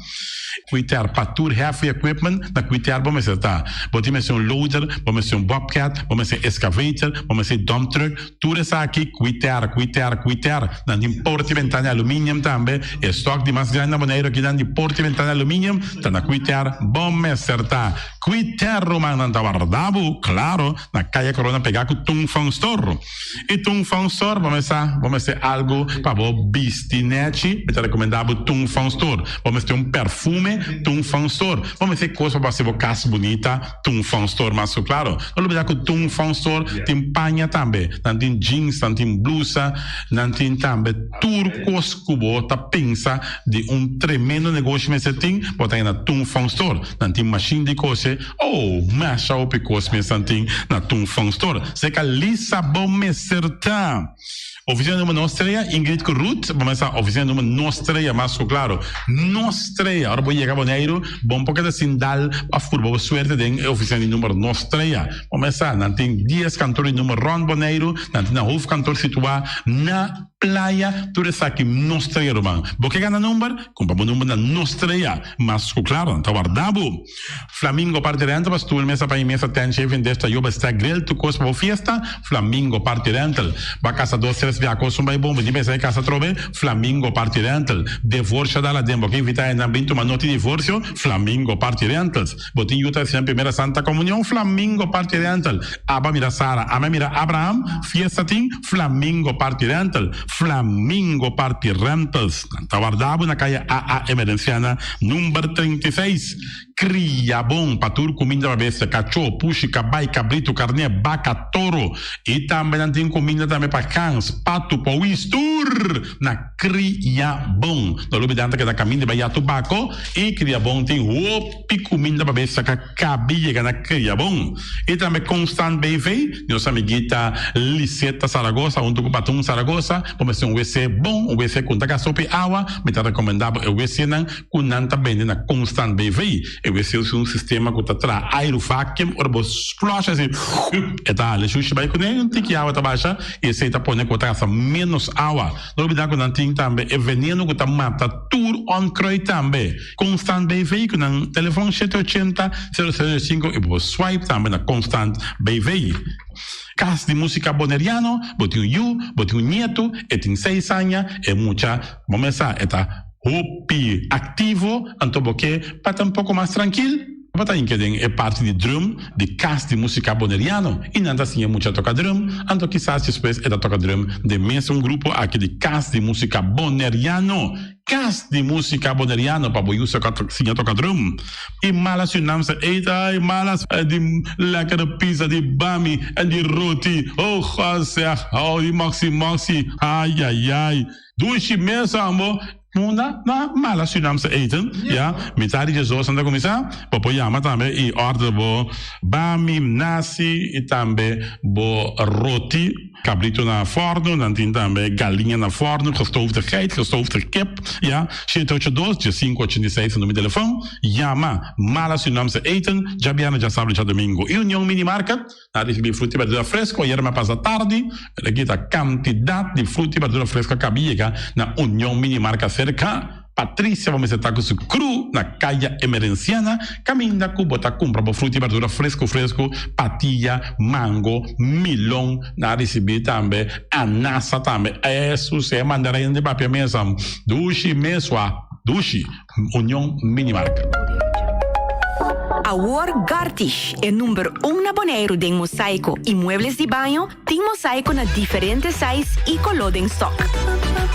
Kwiter pa tur heavy equipment na kwiter bo mester ta. Bo tin mester un loader, bo mester un bobcat, bo mester excavator, bo mester dump truck, tur esaki kwiter, kwiter, kwiter. Nan tin porta y ventana aluminium tambe. E stock di mas grandi na Boneiru aki nan di porta y ventana aluminium ta na kwiter bo mester ta. Kwiter ruman nan ta warda bo, claro, na Kaya Corona pega cu Tung Fong Store. I Tung Fong Store bo mester bo mester algu pa bo bisti nechi, mi ta rekomendá bo Tung Fong Store. Bo mester un perfume, Tung Fong Store. Bo mester kos pa bo hasi bo kas bunita, Tung Fong Store mas ku klaro. No lubidá ku Tung Fong Store tin paña tambe. Nan tin jeans, nan tin blusa, nan tin tambe tur kos ku bo ta pensa di un tremendo negoshi mester tin, bo ta haña na Tung Fong Store. Nan tin mashin di kose. Oh, masha hopi kos mes nan tin na Tung Fong Store. Seka lisa bo mester ta. Oficina number nos trea, Ingrid ku Ruth, bo mester sa oficina number nos trea mas ku klaro. Nos trea, ora bo yega Boneiru, bo no por keda sin dal pa furba bo suerte den e oficina di number nos trea. Bo mester sa, nan tin dies kantor di number rond Boneiru, nan tin nan hoofdkantoor situá na Playa, tur esaki nos trea ruman. Bo ke gana number? Kumpra bo number na nos trea. Mas ku klaro, nan ta warda bo. Flamingo Party Rental pa stoel, mesa pa mesa, tent, chef, desta, yoba, stack, grill, tur kos pa bo fiesta. Flamingo Party Rental. Bo a kasa dos, tres bia kos un bai bon, bo tin pensa di kasa atrobe? Flamingo Party Rental. Devorsio dal aden, bo ke invita hendenan bin tuma noti divorsio? Flamingo Party Rentals. Bo tin yu ta hasi nan primera Santa Comunion? Flamingo Party Rental. Aba mira Sara, ame mira Abraham, fiesta tin? Flamingo Party Rental. Flamingo Party Rentals. Nan ta warda bo na kaya AA Emerenciana number 36. Kria bon pa tur kuminda pa bestia, kachó, pushi, kabai, kabritu, karné, baka, toro. I tambe nan tin kuminda tambe pa gans, patu, powis, tur na Kria bon. No lubida nan ta keda kaminda bai ya tubako i Kria bon tin hopi kuminda pa bestia ka kabi yega na Kria bon. I tambe Constant BV, nos amiguita Liseta Zaragoza huntu ku Patun Zaragoza, bo mester un wc bon, un wc ku no ta gasta hopi awa, mi ta rekomenda bo e wcnan ku nan ta bende na Constant BV. E wc usa un sistema ku ta traha airu vacuum, ora bo flush asi e ta hala e shushi bai kuné, un tiki awa ta basha i esei ta pone ku bo ta gasta ménos awa. No olbida ku nan tin tambe e veneno ku ta mata tur onkruid tambe. Constant BV ku nan telefon shete ochenta, sero sero sinku i bo por swipe tambe na Constant BV. Kas di Musika Boneriano, bo tin un yu, bo tin un nietu, e tin seis aña, e mucha, bo mes sa, e ta hopi aktivo, anto bo ke pa ta un poko mas trankil, bo ta hinka den e parti di drum di Kas di Musika Boneriano i nan ta siña mucha toka drum, anto kisas despues e ta toka drum den mesun grupo aki di Kas di Musika Boneriano. Kas di Musika Boneriano pa bo yu siña toka drum. I mala Surinaamse eten, ai malas di lekkere pizza di bami en di roti, oh God zeg, oh di moxi moxi, ai ai ai, dushi mes ambo. Munda na mala Surinaamse eten, ya, mitad di djesdos nan ta kuminsá, bo por yama tambe i order bo bami, nasi i tambe bo roti, kabrito na fòrnu, nan tin tambe galiña na fòrnu, gestoofde geit, gestoofde kip, ya, shete ocho dos, diesinku ochenta i seis ta numero di telefòn, yama Mala Surinaamse eten, djabièrnè, djasabra i djadumingu. I Union Mini Market. Na ricibi fruta y berdura fresco ayer me pasa tardi, pero aki ta cantidad di fruta y berdura fresco a cabi yega na Union Mini Marca cerca Patricia bo mester ta cu su crew na Caya Emerenciana caminda cu bo ta cumpra bo fruta y berdura fresco fresco, patilla, mango, milon, na ricibi tambe anasa tambe, eso si e mandarina di papia mesa dushi mesua dushi. Union Mini Marca. Awor Gartish, e number un na Boneiru den mosaiko i muebles di baño, tin mosaiko na diferente size i koló den stok.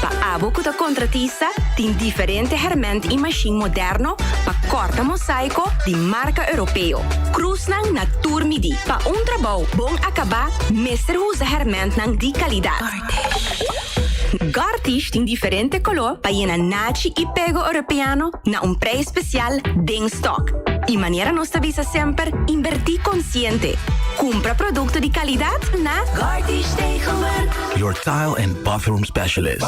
Pa abo ku ta kontratista, tin diferente hèrmènt i mashin moderno pa kòrta mosaiko di marka europeo. Krusnan na tur midí. Pa un trabou bon akabá mester usa hèrmèntnan di kalidat. Gartish tin diferente koló pa yena nachi i pego europeano na un prijs spesial den stok. I manera nos ta bisa semper, inbertí konsiente. Kumpra produkto di kalidat na Gartish Tegelwerk. Your tile and bathroom specialist.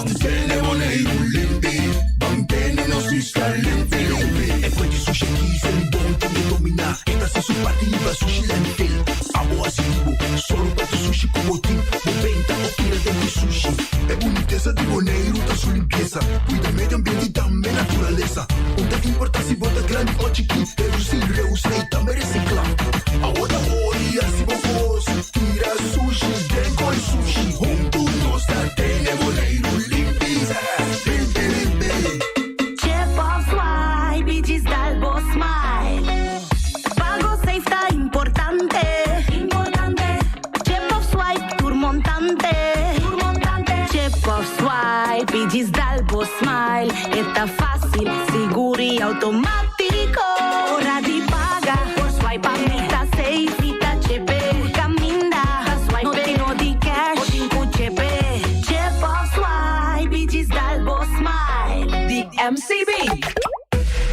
Chip of swipe y djis dal bo smile. Pago safe ta importante. Importante. Chip of swipe tur montante. Tur montante. Chip of swipe y djis dal bo smile. E ta facil, sigur y automatico. Ora di paga, por swipe pa mi ta safe. Mi ta chepe, tur caminda. Ta swipe, no tin no di cash. Bo tin cu chepe. Chip of swipe y djis dal bo smile. Di MCB.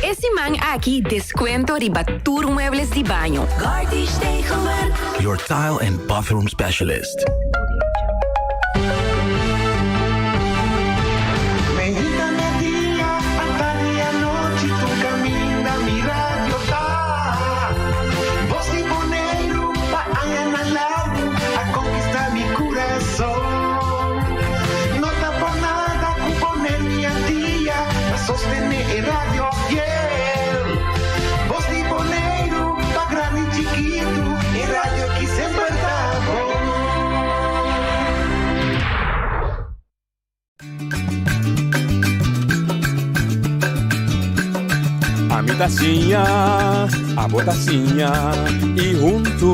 E siman aki descuento riba tur muebles di baño. Gartish Tegelwerk. Your tile and bathroom specialist. Ami ta siña, abo ta siña y hunto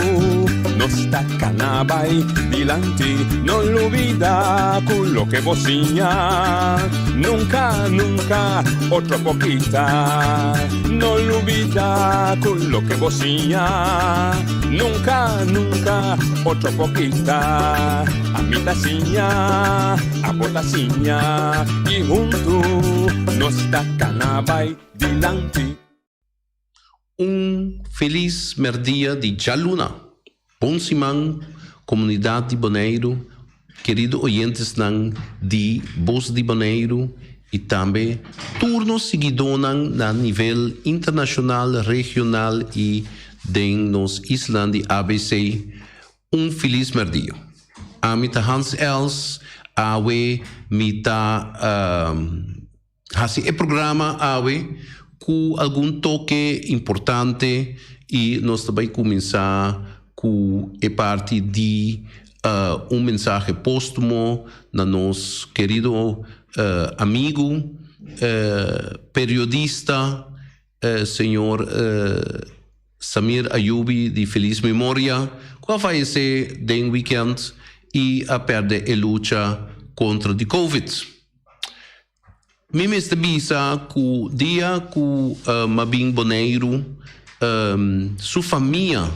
nos ta cana bay dilanti. No lubida cu loke bo siña nunca, nunca otro por kita. No lubida cu loke bo siña nunca, nunca otro por kita. Ami ta siña, abo ta siña y hunto nos ta cana bay dilanti. Un felis merdia di djaluna. Bon siman komunidat di Boneiru, kerido oyentesnan di Bos di Boneiru i tambe tur nos siguidónan na nivel internashonal, regional i den nos islanan di ABC. Un felis merdia. Ami ta Hans Els, awe mi ta hasi e programa awe ku algun toke importante i nos ta bai kuminsá ku e parti di un mensahe póstumo na nos kerido amigu periodista señor Samir Ayubi di felis memoria ku a fayesé den wikènt i a pèrdè e lucha kontra di Covid. Mi mester bisa ku dia ku m'a bin Boneiru su famia,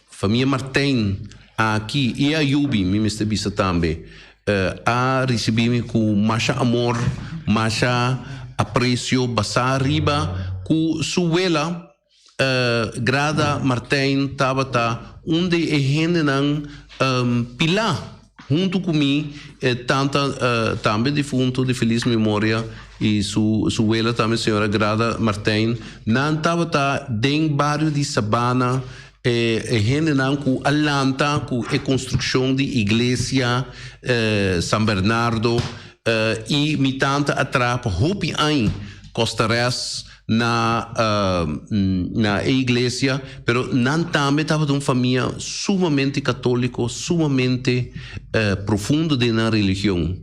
famia Martijn aki i Ayubi mi mester bisa tambe a risibí mi ku masha amor, masha apresio basá riba ku su wela Grada Martijn tabata un di e hendenan pilá huntu ku mi, e tanta tambe difunto di felis memoria i su su wela tambe señora Grada Martijn. Nan tabata den bario di Sabana e e hendenan ku a lanta ku e konstrukshon di iglesia San Bernardo i mi tanta a traha pa hopi aña kostares na na e iglesia, pero nan tambe tabata un famia sumamente católico, sumamente profundo den nan religion.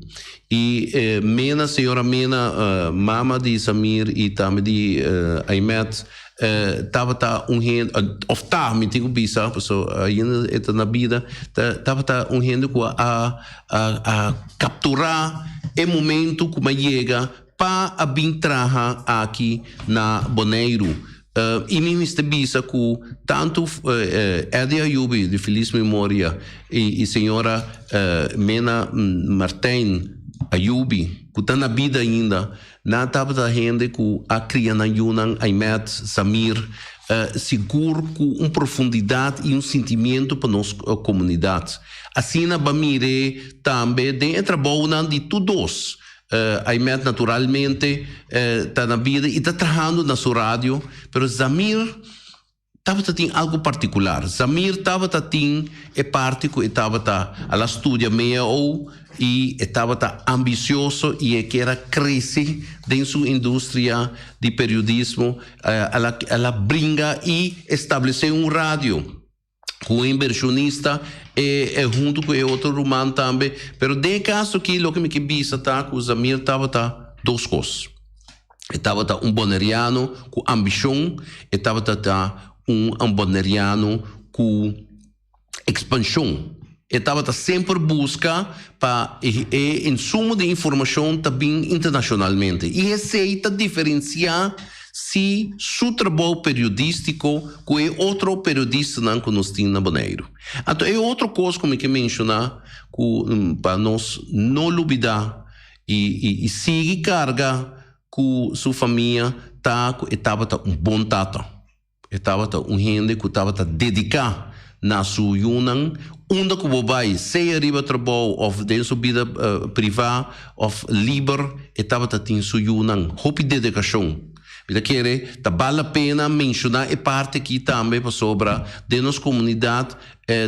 Y Mena, señora Mena, mama di Samir y tambe di Aymet, tabata un hende, of ta, mi tin cu bisa, pasobra ainda e ta na bida, tabata un hende cu a a captura e momento cu mi a yega Pa a bin traha aki na Boneiru. I mi mester bisa ku tantu Eddie Ayubi, di felis memoria, i señora Mena Martijn Ayubi, ku ta na bida ainda, nan tabata hende ku a kria nan yunan, Aymet, Samir, sigur ku un profundidat i un sintimiento pa nos komunidat. Asina ba mir'é tambe den e trabounan di tur dos. Aymet naturalmente ta na bida y ta trahando na su radio, pero Zamir tabata tin algo particular. Zamir tabata tin e parti cu e tabata a la studia meo y e tabata ambicioso y e kier a crece den su industria di periodismo, a la a la bringa y establece un radio. ku un invershonista e e huntu ku e otro ruman tambe. Pero den e kaso aki loke mi ke bisa ta ku Zamir tabata dos kos. E tabata un boneriano ku ambishon, e tabata ta un boneriano ku ekspanshon. E tabata semper buska pa e e insumo di informashon ta bin internashonalmente. I esei ta diferensiá si su trabou periodístiko ku e otro periodistanan ku nos tin na Boneiru. Anto e otro kos ku mi ke menshoná ku pa nos no lubidá i i sigui karga ku su famia ta ku e tabata un bon tata. E tabata un hende ku tabata dediká na su yunan. Unda ku bo bai, sea riba trabou òf den su bida privá òf liber, e tabata tin su yunan. Hopi dedikashon. Mi ta kere ta bal la pena menshoná e parti akí tambe pasobra den nos komunidat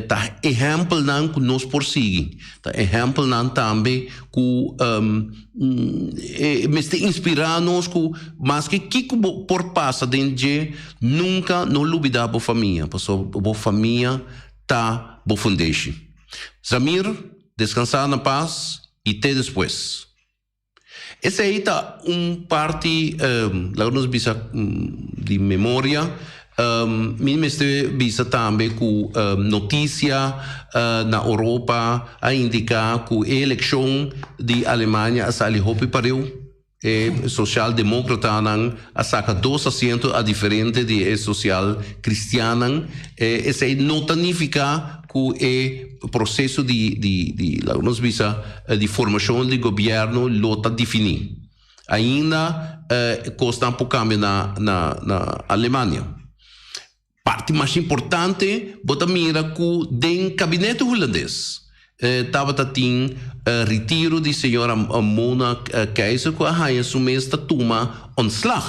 Ta ehèmpelnan ku nos por sigui. Ta ehèmpelnan tambe ku mester inspirá nos ku maske kiko bo por pasa den dje, nunka no lubidá bo famia, pasobra bo famia ta bo fundeshi. Zamir, deskansá na pas i te despues. Esei ta un parti, laga nos bisa, di memoria. Mi mester bisa tambe ku notisia na Oropa a indiká ku e elekshon di Alemania a sali hopi pareu. E sosialdemókratanan a saka dos asiento a diferente di e sosial kristiannan. Esei no ta nifiká ku e proseso di di di laga nos bisa di formashon di gobièrnu lo ta definí. Ainda kosnan por kambia na na na Alemania. Parti mas importante bo ta mira ku den kabinete hulandes tabata tin ritiro di señora Mona Keizer ku a haña su mes ta tuma ontslag.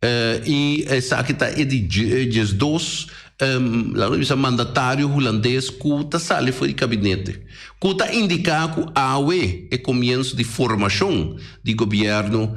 I esaki ta e di diesdos laga nos bisa mandatario hulandes ku ta sali for di kabinete. Ku ta indiká ku awe e komienso di formashon di gobièrnu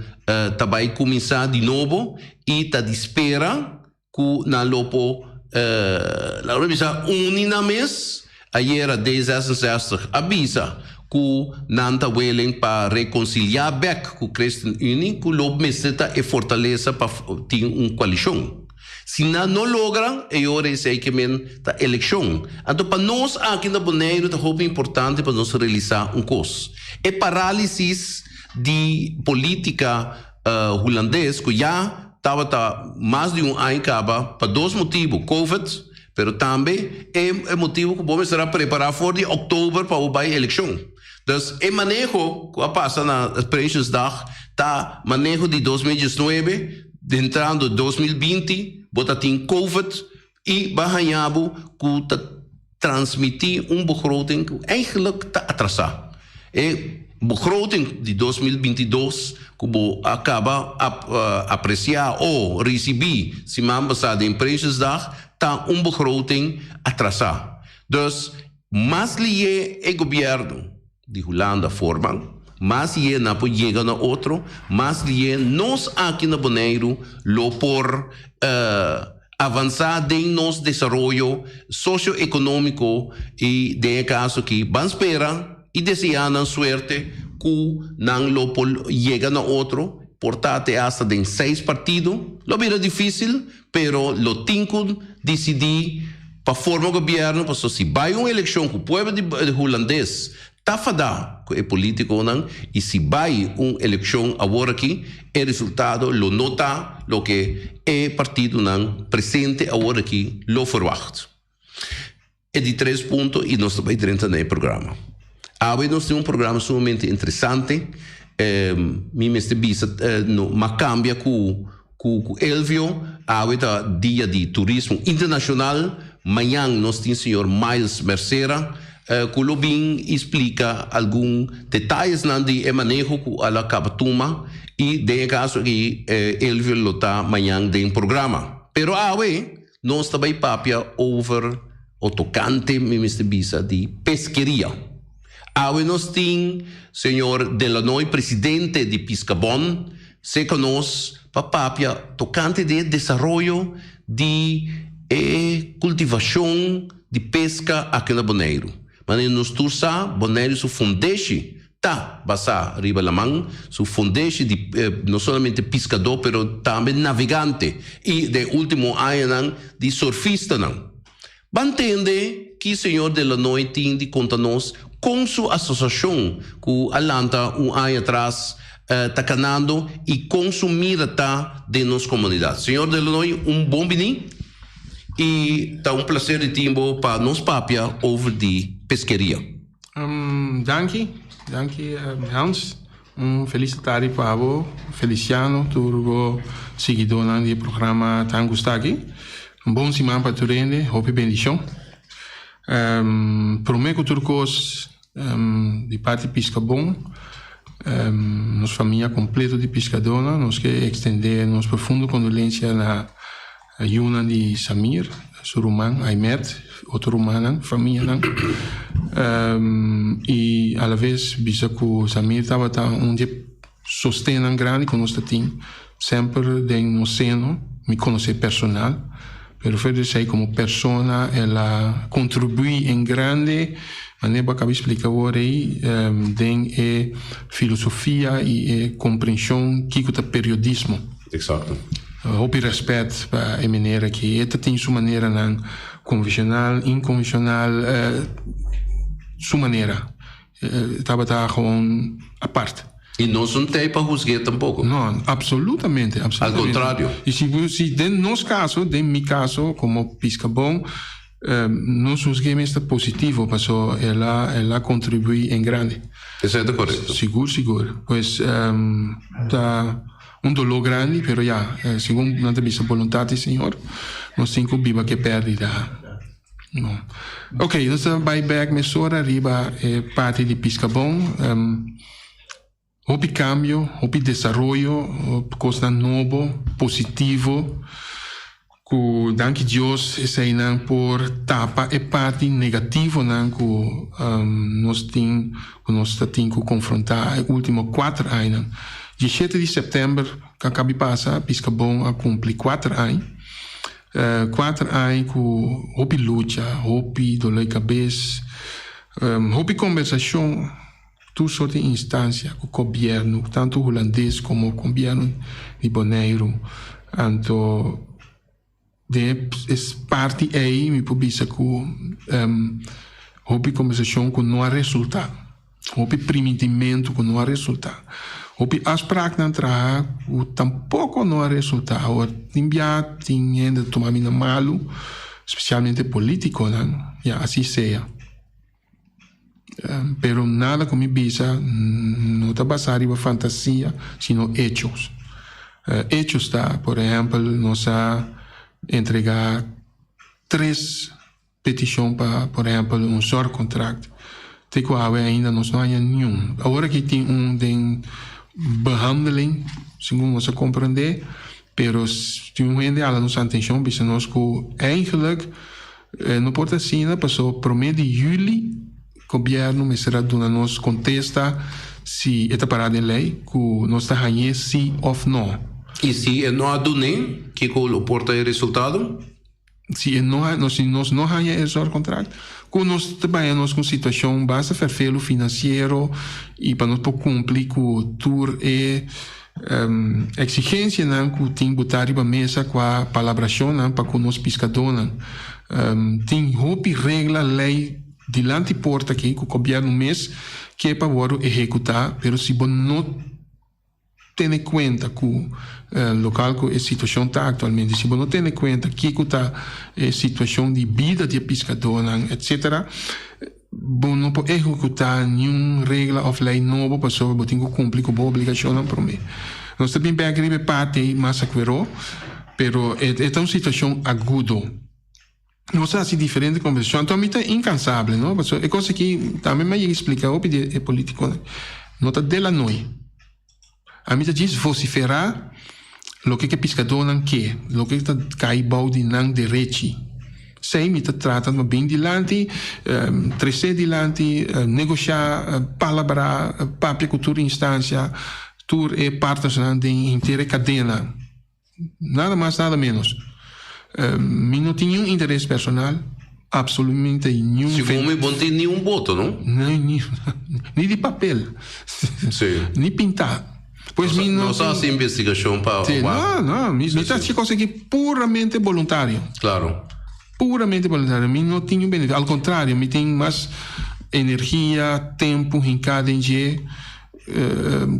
ta bai kuminsá di nobo i ta di spera ku nan lo por, laga nos bisa, uni nan mes. Ayera D66 a bisa ku nan ta willing pa rekonsiliá bèk ku ChristenUnie, ku lo mester ta e fortalesa pa tin un koalishon. Si nan no logra, e ora esei ke men ta elekshon. Anto pa nos aki na Boneiru ta hopi importante pa nos realisá un kos. E parálisis di polítika hulandes ku ya Tabata mas di un aña kaba pa dos motibu, Covid, pero tambe e motibu ku bo mester a prepará for di òktober pa bo bai elekshon. Dus e maneho ku a pasa na Prinsjesdag ta maneho di 2019, entrando 2020 bo ta tin Covid i bo a haña bo ku ta transmití un begroting ku eigenlijk ta atrasá. E begroting di 2022 ku bo a kaba apresiá o risibí siman pasá den Prinsjesdag ta un begroting atrasá. Dus mas lié e gobièrnu di Hulanda forma, mas lié nan por yega na otro, mas lié nos aki na Boneiru lo por avansá den nos desaroyo sosio-ekonómiko i den e kaso aki ban spera i deseá nan suerte ku nan lo por yega na otro, por ta te asta den seis partido, lo bira difísil pero lo tin ku disidí pa forma gobièrnu pasobra si bai un elekshon ku pueblo di hulandes ta fadá ku e polítikonan i si bai un elekshon awor aki e resultado lo no ta loke e partidonan presente awor aki lo ferwagt. E di tres punto i nos ta bai drenta na e programa. Awe nos tin un programa sumamente interesante. Mi mester bisa no m'a cambia cu cu Elvio. Awe ta dia di turismo internacional. Mañan nos tin señor Miles Mercera cu lo bin i splica algun detayesnan di e maneho cu al a caba tuma i den e caso aki Elvio lo ta mañan den programa. Pero awe Nos ta bai papia over o tocante, mi mester bisa, di peskeria. Awe nos tin señor Delanoy, presidente di Piscabon, seca nos pa papia tocante di e desaroyo di e cultivacion di pesca aki na Boneiru. Manera nos tur sa, Boneiru su fundeshi ta basá riba laman, su fundeshi di no solamente piskadó pero tambe navegante i den último añanan di surfistanan. Ban tende ki señor Delanoy tin di konta nos kon su asosiashon ku a lanta un aña atras ta kanando i kon su mira ta den nos komunidat. Señor Delanoy un bon biní i ta un plaser di tin bo pa nos papia over di peskeria. Danki, danki Hans. Un felis tardi pa bo, Feliciano, tur bo siguidónan di e programa tan gustá aki. Un bon siman pa tur hende, hopi bendishon. Promé ku tur kos, di parti Piskabon, nos famia kompleto di piskadónan, nos ke ekstendé nos profundo kondolensia na Yunan di Samir, su ruman Aimet, otro rumannan, famianan. I alaves bisa ku Samir tabata un di e sostennan grandi ku nos ta tin semper den nos seno. Mi konosé personal. Pero fuera di esei komo persona el a kontribuí en grande, manera bo a kaba di splika awor ei, den e filosofia i e komprenshon kiko ta periodismo. Eksakto. Hopi rèspèt pa e manera aki. E ta tin su maneranan konvenshonal, inkonvenshonal, su manera. E tabata gewoon apart. I nos no t'ei pa husg'é tampoko. No, absolutamente, absolutamente. Al kontrario. I si, si den nos kaso, den mi kaso komo piskabon, nos husg'é mester positivo paso el a, el a kontribuí en grande. Esei ta korekto. Sigur, sigur. Pues ta un doló grandi, pero ya, segun nan ta bisa boluntat di Señor, nos tin ku biba ku e pèrdida. No. Ok, nos ta bai bek mesora riba e parti di Piscabon. Um, hopi cambio, hopi desaroyo, cosnan nobo, positivo, cu danki Dios eseinan por tapa e parti negativonan cu um, nos tin, cu nos ta tin cu confronta e ultimo cuater añanan. Diesshete di september cu a cabi pasa, Piscabon a cumpli cuater aña. Kuater aña ku hopi lucha, hopi dolor di kabes, hopi kombersashon, tur sort di instansia ku gobièrnu, tantu hulandes komo gobièrnu di Boneiru. Anto den e parti ei mi por bisa ku hopi kombersashon ku no a resultá. Hopi primintimentu ku no a resultá. Hopi afspraaknan traha ku tampoko no a resultá. Awor tin bia tin hende ta tuma mi na malu, spesialmente politikonan, ya asi sea. Pero nada ku mi bisa no ta basá riba fantasia, sino hechos. Hechos ta, por ehèmpel, nos a entregá tres. Petishon pa, por ehèmpel, un zorgcontract. Te ku awe ainda nos no haña niun. Awor aki tin un den behandeling, segun nos a komprendé, pero tin un hende hala nos atenshon bisa nos ku eigenlijk no por ta asina pasobra promé di yüli gobièrnu mester a duna nos kontesta si e ta pará den lei ku nos ta hañ'é sí òf nò. I si e no a dun'é, kiko lo por ta e resultado? Si e no ha, si nos no haña e zorgcontract, ku nos ta baña nos ku un situashon basta ferfelu finansiero i pa nos por kumpli ku tur e eksigensianan ku tin botá riba mesa kua palabrashonnan pa ku nos piskadónan. Tin hopi regla, lei dilanti porta aki ku gobièrnu mes ke pa wòrdu ehekutá, pero si bo no. Tene kuenta ku lokal ku e situashon ta aktualmente. Si bo no tene kuenta kiko ta e situashon di bida di e piskadónan etsetera, bo no por ehekutá niun regla òf lei nobo pasobra bo tin ku kumpli ku bo obligashonnan promé. Nos ta bin bèk riba e parti ei mas akueró, pero e ta un situashon agudo. Nos a hasi diferente conversacion. Anto mi ta incansable, no? Pasobra e cos aki tambe mi a yega explica hopi di e politiconan. No ta de la noi. Ami ta djis vocifera loke ke piscadornan ke, loke ta cay bou di nan derechi. Esey mi ta trata di bin dilanti, trece dilanti, negocia, palabra, papia cu tur instancia, tur e partnersnan den henter e cadena. Nada mas nada menos. Mi no tin niun interes personal, absolutamente niun. Segun mi bo no tin niun boto, no? Ni, ni di papel. Si. Ni pintá. Pues mi no. Nos a hasi investigashon pa wak. No, no, mi ta hasi kos aki puramente boluntario. Klaro. Puramente boluntario. Mi no tin niun benefisio. Al kontrario, mi tin mas energia, tempu hinká den dje.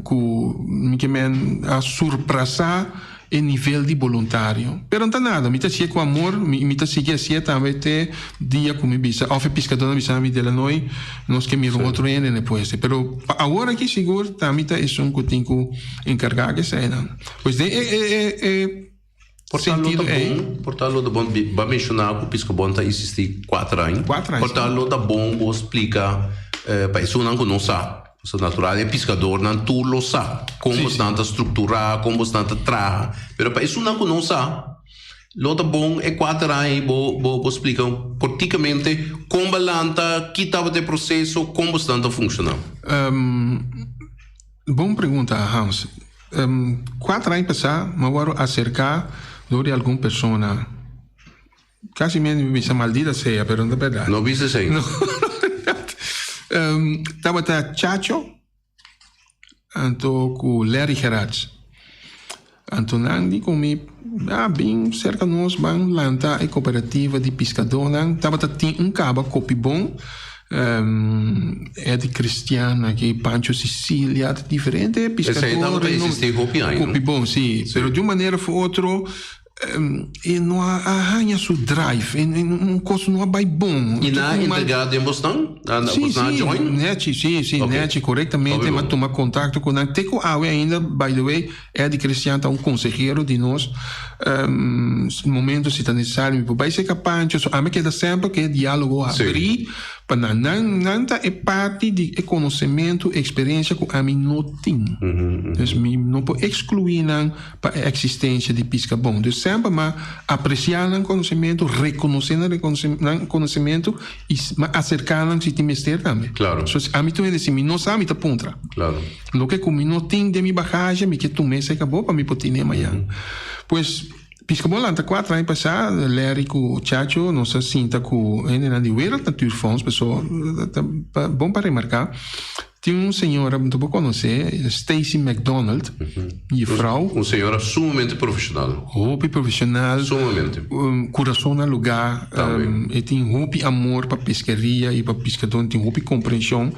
Ku mi ke men a surprasá e nivel di boluntario. Pero no ta nada, mi ta hasié ku amor, mi mi ta sigui hasié tambe te dia ku mi bisa òf e piskadónan bisa mi Delanoy nos ke mira un otro hende na e puesto. Pero pa awor aki sigur ta mi ta esun ku tin ku enkargá ku eseinan. Pues den e e e e Por ta lo ta bon, por ta lo ta bon, bo a menshoná ku Piskabon ta eksistí kuater aña. Kuater aña, Por ta lo ta bon bo splika pa esunnan ku no sa. Pasobra natural e piskadornan tur lo sa kon bosnan ta strukturá, kon bosnan ta traha. Pero pa esunnan ku no sa, lo ta bon e kuater aña ei bo bo bo splika kortikamente kon bo a lanta, ki tabata e proseso, kon bosnan ta funshoná. Bon pregunta, Hans. Kuater aña pasá mi a wòrdu aserká dor di algun persona. Kasi mi bisa maldita sea, pero no ta bèrdat. No bisa esei. No. Tabata Chacho anto ku Larry Gerards. Anto nan di ku mi, ah, bin serka nos ban lanta e kooperativa di piskadónan. Tabata tin un kaba kopi bon, Eddie Christian aki, Pancho Sicilia, diferente piskadó. Esei tabata eksistí hopi aña, no? Kopi bon, sí. Pero di un manera òf otro E no a haña su drive, e un kos no a bai bon. I nan a integrá den bosnan? Sí, Bosnan a sí, join? nechi, sí, sí, Ok. nechi, korektamente Hopi mi a bon. tuma kontakto ku nan. Te ku awe ainda, by the way, Eddie Christian ta un konsehero di nos. Momento si ta nesesario mi por bai serka Pancho. So ami keda semper ku e diálogo Sí. abrí pa nan. Nan, nan ta e parti di e konosementu, eksperensia ku ami no tin. Dus mi no por ekskluí nan. pa e eksistensia di piska bon. Dus semper m'a apresiá nan konosementu, rekonosé nan nan konosementu i m'a aserká nan si tin mester tambe. Klaro. So ami tur hende si mi no sa mi ta puntra. Klaro. Loke ku mi no tin den mi bagahe mi ke tum'é serka bo pa mi por tin'é mañan. Pues Piska Bon lanta kuater aña pasá, Larry ku Chacho nos a sinta ku hendenan di Wereld Natuurfonds, paso ta bon pa remarká. Tin un señora bo ta por conoce, Stacey McDonald, juffrouw. Un señora sumamente profesional. Hopi profesional. Sumamente. Curason na lugar. Tambe. E tin hopi amor pa pesqueria y pa piscador, tin hopi comprension.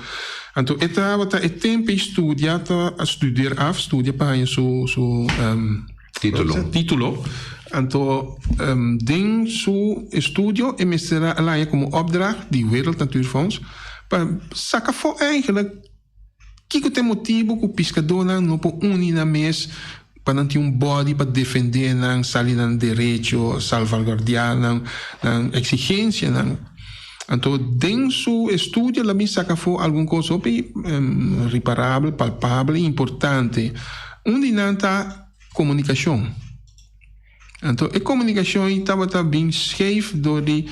Anto e tabata e tempo e studia, ta studeer af, studia pa haña su su Titulo. Titulo. Anto den su estudio e mester a laña como opdracht di Wereld Natuurfonds pa saca afo eigenlijk kico ta e motibo cu piscadornan no por uni nan mes pa nan tin un body pa defende nan, sali nan derecho, salvaguardia nan exigencianan. Anto den su estudio el a bin saca afo algun cos hopi riparabel, palpabel y importante. Un di nan ta komunikashon. Anto e komunikashon ei tabata bin scheef dor di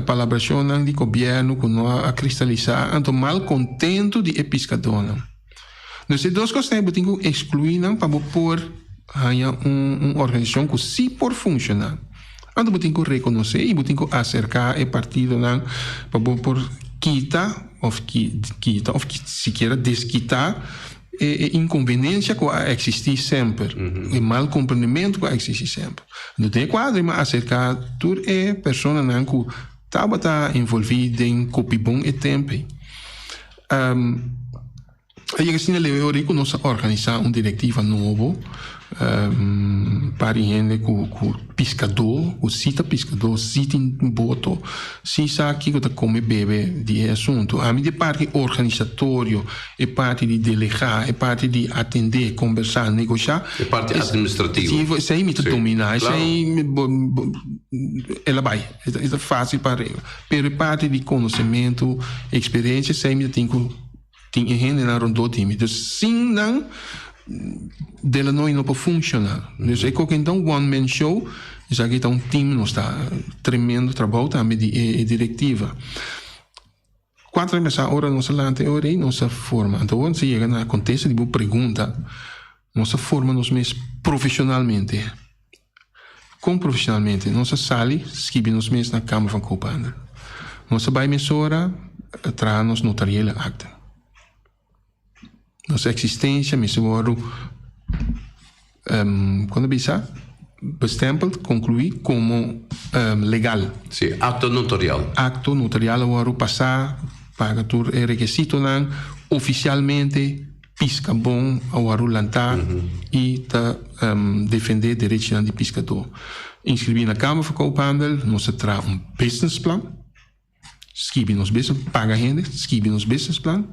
palabrashonnan di gobièrnu ku no a kristalisá, anto malkontentu di e piskadónan. Dus e dos kosnan ei bo tin ku ekskluí nan pa bo por haña un organisashon ku sí por funshoná. Anto bo tin ku rekonosé i bo tin ku aserká e partidonan pa bo por kita òf kita òf sikiera deskitá E inconveniencia cu a existi semper, e mal comprendimento cu a existi semper. Anto den e cuadro mi a acerca tur e personanan cu tabata envolvi den Copibon e tempo ey. A yega asina leu e ora ey cu nos a organisa un directiva nobo pa di hende cu piscador, cu si ta piscador, si tin boto, si sa kico ta come bebe di e asunto. Ami di e parti organisatorio. E parti di delegá, e parti di atendé, kombersá, negoshá. E parti administrativo. Esei mi ta dominá, esei el a bai, e ta fásil pa regla. Pero e parti di konosementu, eksperensia, esei mi ta tin ku tin e hendenan rondó di mi. Dus sin nan, Delanoy no por funshoná. Dus e koke no ta un one man show, esaki ta un team, nos ta tremendo trabou tambe di e direktiva. Cuatro aña pasá ora nos a lanta e ora ei nos a forma. Anto ora nos a yega na contesta di bo pregunta, nos a forma nos mes profesionalmente. Con profesionalmente? Nos a sali skibi nos mes na Kamer van Koophandel. Nos a bai mesora traha nos notariële akte. Nos existencia mester wordo, con ta bisa, bestempeld, conclui como legal. Sí, acto notarial. Acto notarial a wordo pasa, paga tur e requisitonan, oficialmente Piscabon a wordo lanta y ta defende derechinan di piscador. Inscribi na Kamer van Koophandel, nos a traha un businessplan. Skibi nos business, paga hende, skibi nos business plan.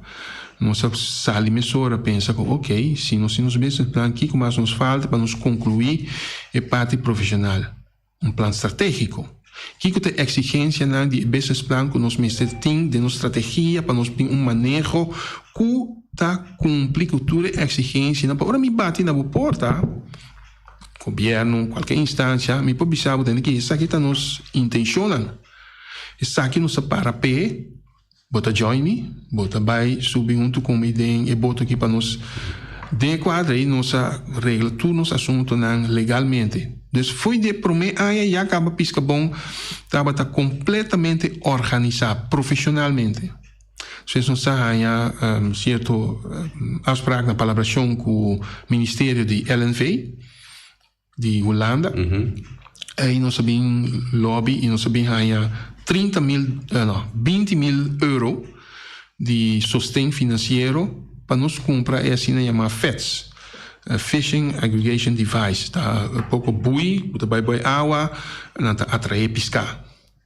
Nos a sali mesora pensa ku ok, si nos tin nos business plan, kiko mas nos falta pa nos konkluí e parti profeshonal? Un plan stratégiko. Kiko ta e eksigensianan di e business plan ku nos mester tin den nos strategia pa nos tin un maneho ku ta kumpli ku tur e eksigensianan pa ora mi bati na bo porta, gobièrnu, kualke instansia, mi por bisa bo tende ke esaki ta nos intenshonnan. Esaki nos ta para p'e, bo ta join mi, bo ta bai subi huntu ku mi den e boto aki pa nos den e kuadra ei nos a regla tur nos asuntunan legalmente. Dus fo'i di e promé aña ya kaba Piskabon tabata kompletamente organisá profeshonalmente. Despues nos a haña sierto afspraak na palabrashon ku ministerio di LNV di Hulanda. Ei nos a bin lobby i nos a bin haña trinta mil, no, binti mil euro di sosten finansiero pa nos kumpra e asina yamá FEDs, Fishing Aggregation Device. Ta poko bui ku ta bai boi awa, nan ta atraé piská.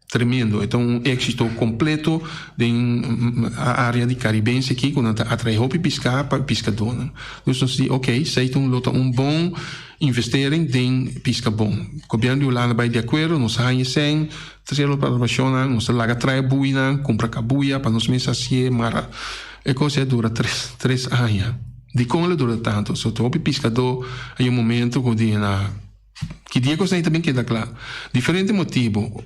Tremendo, e ta un éksito kompleto den área di Karibense aki ku nan ta atraé hopi piská pa piskadónan. Dus nos di oké, Seitun lo ta un bon investering den piska bon. Gobièrnu di Hulanda bai di akuerdo, nos haña esei, Tercero palabracionnan, nos ta laga trae buinan, cumpra cabuya pa nos mes hacié, mara e cos ya dura tres, tres aña. Dicon lo dura tanto? So ta hopi piscadó hay un momento cu di na ki dia cosnan ta bin keda cla. Diferente motibo,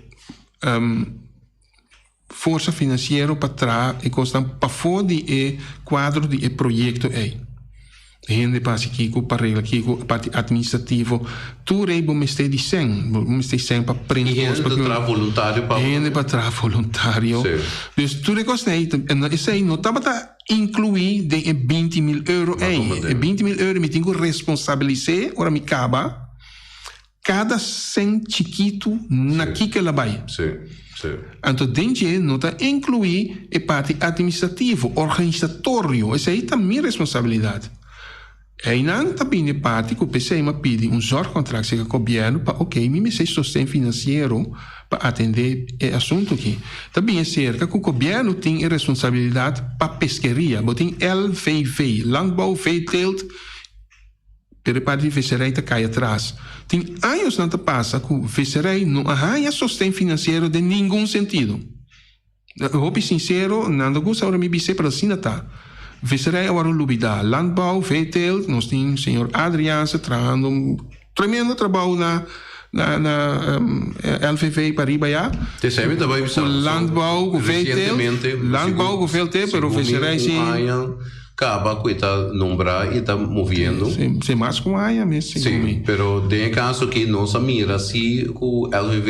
forsa financiero pa traha e cosnan pafó di e cuadro di e proyecto ey. Hende pa hasi kiko, pa regla kiko, parti administrativo. Tur ei bo mester di sèn. Bo mester sèn pa print I kos. hende ta traha voluntario pa. Hende pa traha voluntario. Sí. Dus tur e kosnan ei, esei no tabata inkluí den e 20.000 euro Ma ei. komprendé. E 20.000 euro mi tin ku responsabilis'é ora mi kaba kada sèn chikitu na kiko el a bai. Sí, sí. Anto den dje no ta inkluí e parti administrativo, organisatorio, esei ta mi responsabilidat. Einan ta bini e parti ku p'esei m'a pidi un zorgcontract serka gobièrnu pa oké mi mester sosten finansiero pa atendé e asuntu aki. Ta bini serka ku gobièrnu tin e responsabilidat pa peskeria. Bo tin LVV, Landbouw Veeteelt, Pero e parti di visserij ta kai atras. Tin añosnan ta pasa ku visserij no a haña sosten finansiero den ningun sentido. Hopi sinsero, nan ta gusta ora mi bis'é, pero asina ta. Visserij a wòrdu lubidá. Landbouw, veeteelt, nos tin señor Adriaanse trahando un tremendo trabou na na na LVV pariba ya. Esei mi ta bai bisa. Ku landbouw, ku veeteelt, Resientemente, landbouw ku veeteelt, pero visserij si. Un aña Caba cu e ta nombra y ta moviendo. Si, si mas cu un aña mes segun mi. Si, pero den e caso aki nos a mira si cu LVV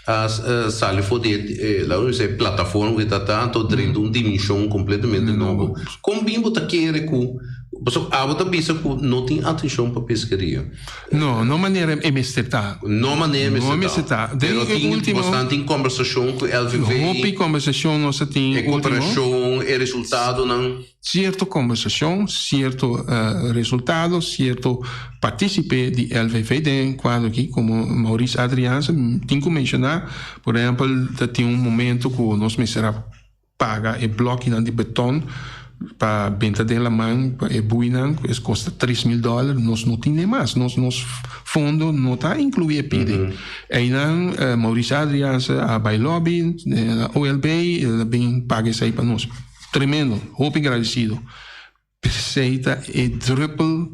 a sali for di e, laga nos bisa, e plataforma cu e ta ta, anto drenta un dimension completamente nobo. Con bin bo ta kere cu, pasobra abo ta bisa cu no tin atencion pa pesqueria. No, no manera e mester ta. No manera e mester ta. No mester ta. Den Pero e tin ultimo. bastante tin combersacion cu LVV. Hopi combersacion nos a tin E ultimo. cooperacion, e resultadonan. Cierto combersacion, cierto resultado, cierto participe di LVV den cuadro aki, como Maurice Adriaanse, tin cu menciona, por ehempel, ta tin un momento cu nos mester a Paga e blòkinan di beton pa benta den laman pa e buinan ku es kosta 3000 dòler nos no tin e mas nos nos fondo no ta inkluí e pidi. Einan Maurice Adriaanse a bai lòbi na OLB el a bin paga esei pa nos. Tremendo hopi gradisido. P'esei ta e druppel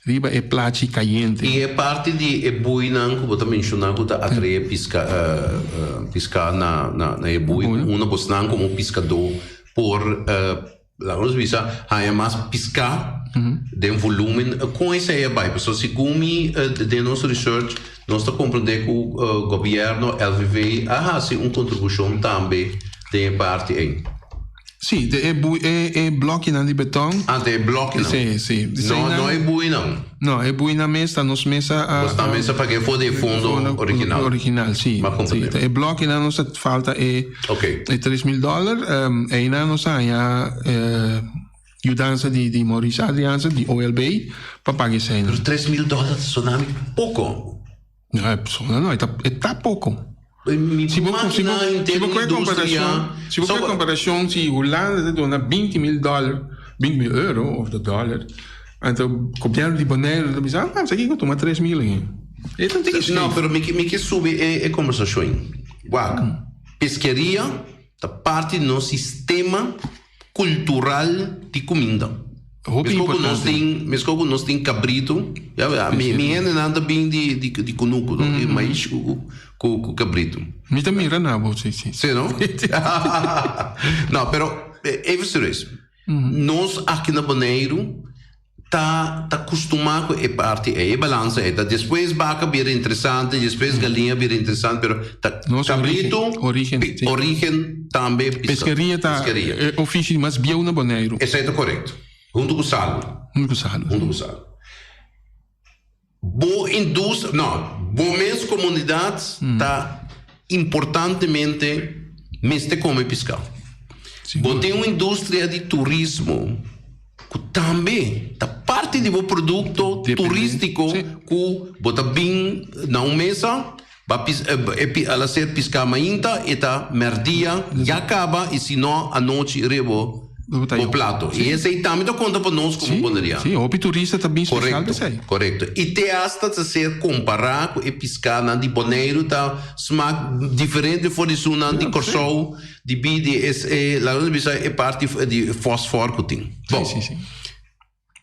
riba e plachi kayente. I e parti di e buinan ku bo ta menshoná ku ta atraé piska piska na na e bui ku unda bosnan komo piskadó por laga nos bisa haña mas piská den volúmen kon esei a bai? Pasobra segun mi den nos research nos ta komprendé ku gobièrnu LVV a hasi un kontribushon tambe den e parti ei. Sí, de e bui, e, e blokkinan di beton. Ah, de e blokkinan. Sí, sí. No, no e buinan. No, e buinan mes ta nos mes a... Nos ta mes a paga for di e fondo original. Original, sí. Ma comprende. Sí, e blokkinan nos a falta e... Ok. E 3000 dollar. Um, einan nos a haña eh, yudansa di, di Maurice Adriaanse, di OLB, pa paga eseinan. Pero 3000 dollar ta sona mi poko. No, e persona no, e ta, e ta poko. Mi Si bo, si bo, makina si henter bo un kue industria. komparashon, si bo kue So, komparashon si Hulanda ta duna 20.000 dòler, 20.000 euro of de dòler, anto gobièrnu di Boneiru ta bisa, ah, esaki ku tuma 3.000 ahi. E ta un tiki No, scheef. pero mi ke, mi ke subi e, e kombersashon. Wak, peskeria ta parti di nos sistema kultural di kuminda. Hopi Meskos ku nos importante. tin, meskos ku nos tin kabritu, ya ve, mi, mi hendenan ta bin di, di, di kunuku, no? Di mais ku, ku, ku, ku kabritu. Mi ta mira na bo, si, si. Sí, no? No, pero, even serieus. Nos aki na Boneiru. ta ta kustumá ku e parti ei, e balansa ei. Ta despues baka bira interesante, despues galiña bira interesante, pero ta Nos kabritu, origen, pi- sí. origen tambe piska- Peskeria ta peskeria. e ofishi mas bieu na Boneiru. Esei ta korekto. Huntu ku salu. Huntu ku salu. Huntu ku salu. Bo industria, no, bo mes komunidat ta importantemente mester kome piská. Bo tin un industria di turismo ku tambe ta parti di bo produkto turístiko ku bo ta bin na un mesa, ba pis, e al hacer piská mainta e ta mèrdia ya kaba i si no anochi riba bo plato. I esei tambe ta konta pa nos komo boneriano. Sí, hopi turista ta bin spesial Korekto, p'esei. korekto. I te asta ta ser kompará ku e piskánan di Boneiru ta smak diferente for di esunnan di Kòrsou, dibí di es e, laga nos bisa e parti di fòsfòr ku tin. Bon.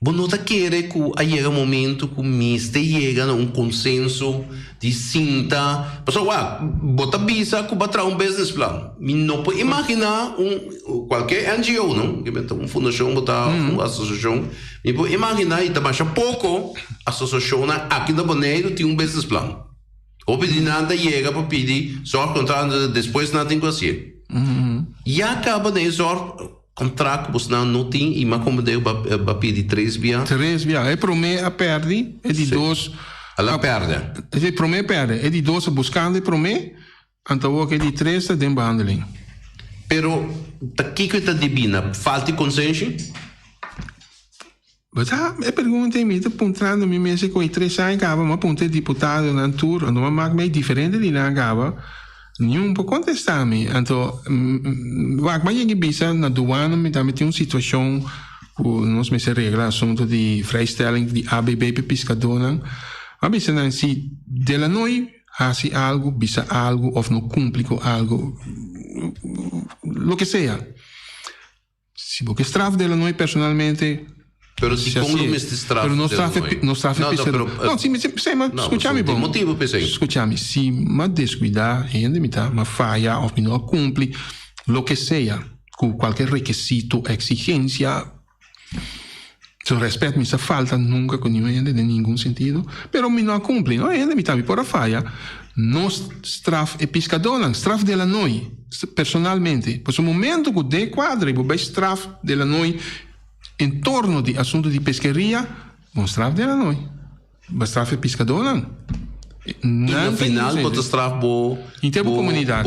Bo no ta kere ku a yega momento ku mester yega na un konsenso di sinta? Pasobra wak, bo ta bisa ku bo a traha un business plan. Mi no por imaginá un kualke NGO, no, un fundashon bo ta òf un asosiashon, mi por imaginá i ta masha poko asosiashonnan aki na Boneiru tin un business plan. Hopi di nan ta yega pa pidi zorgcontract, despues nan tin ku hasié. Ya kaba den e zorg. Contract ku bosnan no tin i m'a komprendé ku bo a pidi tres bia. Tres bia. E promé a pèrdi, e di dos. El a pèrdè. E promé a pèrdè, e di dos a buskando e promé, anto awor ku e di tres ta den behandeling. Pero ta kiko e ta debí na falta di konsenshi? Bo sa, e pregunta ei mi ta puntrando mi mes ku e tres aña kaba, mi a puntra e diputadonan tur, anto mi a mak mei diferente di nan kaba, niun por kontestá mi. Anto, wak mi a yega bisa na duana mi tambe tin un situashon ku nos mester regla asuntu di vrijstelling di ABB pa e piskadónan. Mi a bisa nan si Delanoy hasi algu, bisa algu òf no kumpli ku algu, loke sea. Si bo ke straf de Lanoy personalmente. Pero dikon lo mester straf Pero no straf de Lanoy? No straf No, no, pisador. pero, No, si mi, si, si, ma no, skucha mi tin bon. motibu p'esei. Skucha mi, si m'a deskuidá hende mi ta, m'a faya òf mi no a kumpli loke sea ku kualke rekisito, eksigensia, so rèspèt mi sa falta nunka ku niun hende den ningun sentido, pero mi no a kumpli, no hende mi tambe por a faya, no straf e piskadónan, straf de Lanoy personalmente, pasobra momento ku den e kuadra i bo bai straf de Lanoy en torno di asuntu di peskeria, bon straf de Lanoy. Bo straf e piskadónan. I na final bo ta straf bo bo komunidat.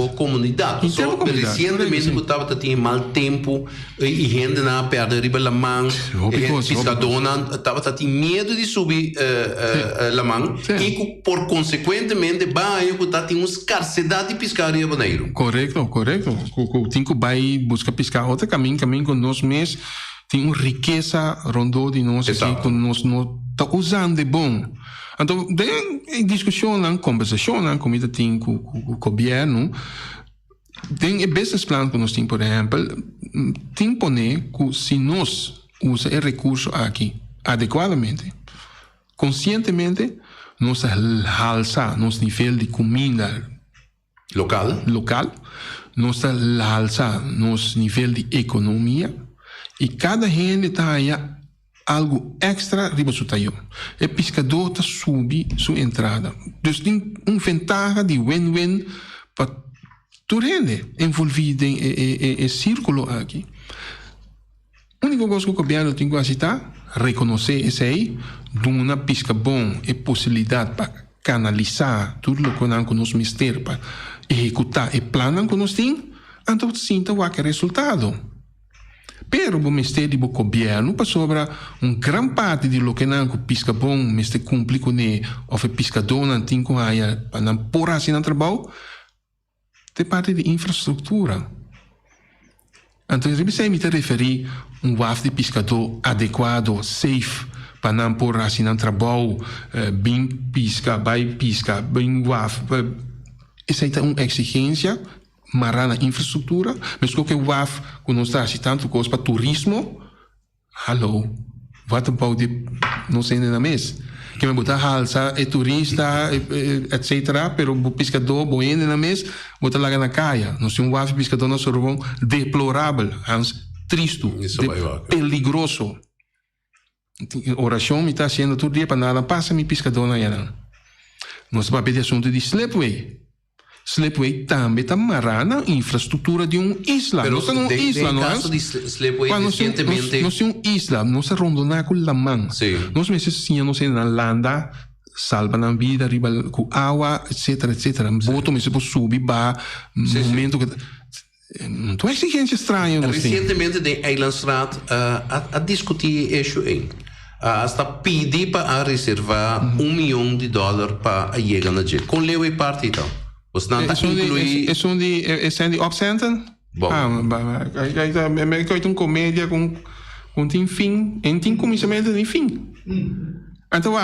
Pasobra resientemente ku tabata tin e mal tempu i hendenan a pèrdè riba laman, e piskadónan tabata tin miedu di subi laman i ku por konsekuentemente bai aña ku ta tin un skarsedat di piská riba Boneiru. Korekto, korekto. Ku tin ku bai buska piská otro kamin, kamin ku nos mes Tin un rikesa rondó di nos aki ku nos no ta usando e bon. Anto den e diskushonnan, kombersashonnan ku mi ta tin ku gobièrnu, den e businessplan ku nos tin por ehèmpel, tin pone ku si nos usa e rekurso aki adekuadamente, konsientemente, nos ta halsa nos nivel di kuminda. Lokal. Lokal. Nos ta alsa nos nivel di ekonomia i kada hende ta haña algu èkstra riba su tayo. E piskadó ta subi su entrada. Dus tin un ventaha di win-win pa tur hende envolví den e sírkulo aki. Úniko kos ku gobièrnu tin ku hasi ta rekonosé esei, duna Piskabon e posibilidat pa kanalisá tur lokenan ku nos mester pa ehekutá e plannan ku nos tin, anto sinta wak e resultado. Pero bo mester di bo gobièrnu pasobra un gran parti di lokenan ku Piskabon mester kumpli kuné òf e piskadónan tin ku haña pa nan por hasi nan trabou, Ta e parti di infrastruktura. Anto riba esei mi ta referí un waf di piskadó adekuado, safe, pa nan por hasi nan trabou, bin piska, bai piska, bin waf. Esei ta un eksigensia mará na infrastruktura. Meskos ku e waf ku nos ta hasi tantu kos pa turismo. Hallo, what about di nos hende na mes? Kimen bo ta halsa e turista etc. Pero bo piskadó, bo hende na mes, bo ta laga na kaya. Nos tin un waf di piskadó na Sorobon deplorabel, Hans, tristu, peligroso. Orashon mi ta hasiendo tur dia pa nada pasa mi piskadónan ayanan. Nos ta papia di asuntu di slipway. Slipway tambe ta mará na infrastruktura di un isla. Pero Nos ta na un den, isla, den no kaso Hans? di slipway Pa nos tin nos resientemente. nos tin un isla, nos ta rondoná ku laman. Sí. Nos mester siña nos hendenan landa, salba nan bida riba ku awa, etcetera, etcetera. Boto mester por subi baha momento ku ta. Tur exigencia straño nos tin. Recientemente den Eilandstraat a discuti e issue ey. A hasta pidi pa a reserva un miyon di dollar pa a yega na dje. Con leu e parti ta? Bosnan ta inclui. Esun di e Sandy Opcenten? Bon. Ah, me koit un comedia cu un tin fin, en tin cuminsamentu ni fin. Anto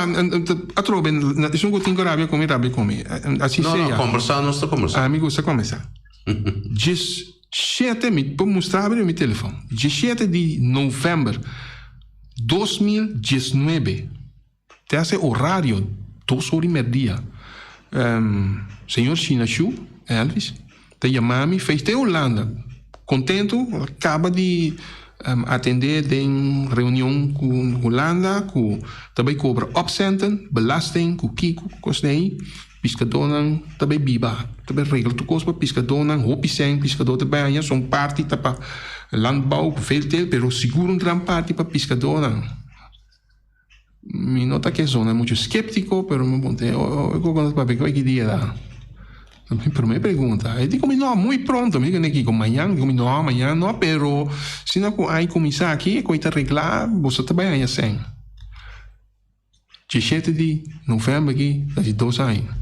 atrobe esun cu tin cu rabia cu mi, rabia cu mi. Asi No, no, sea. combersa nos ta combersa. Ami gusta combersa. Diesshete, mi por mustra bo riba mi telefon, diesshete di november 2019, te hasi horario dos ora y merdia, señor Shinashu Elvis ta yama mi feest te Hulanda, contento, caba di atende den reunion cu Hulanda cu ta bay cobra opcenten, belasting, cu kico, cu cos den ahi. Piskadónan ta bai biba, ta bai regla tur kos pa piskadónan, hopi sèn piskadó ta bai haña, son parti ta pa landbouw ku veelteel, pero sigur un gran parti pa piskadónan. Mi no ta ke zona muchu sképtiko, pero mi puntra, e koko nos papia ku ki dia ta? Mi promé pregunta. E di ku mi no, muy pronto. Mi di ku kiko, mañan? Di ku mi no, mañan no, pero si no ku ai kuminsá aki, e koi ta reglá, boso ta bai haña sèn. Diesshete di novèmber aki ta di dos aña.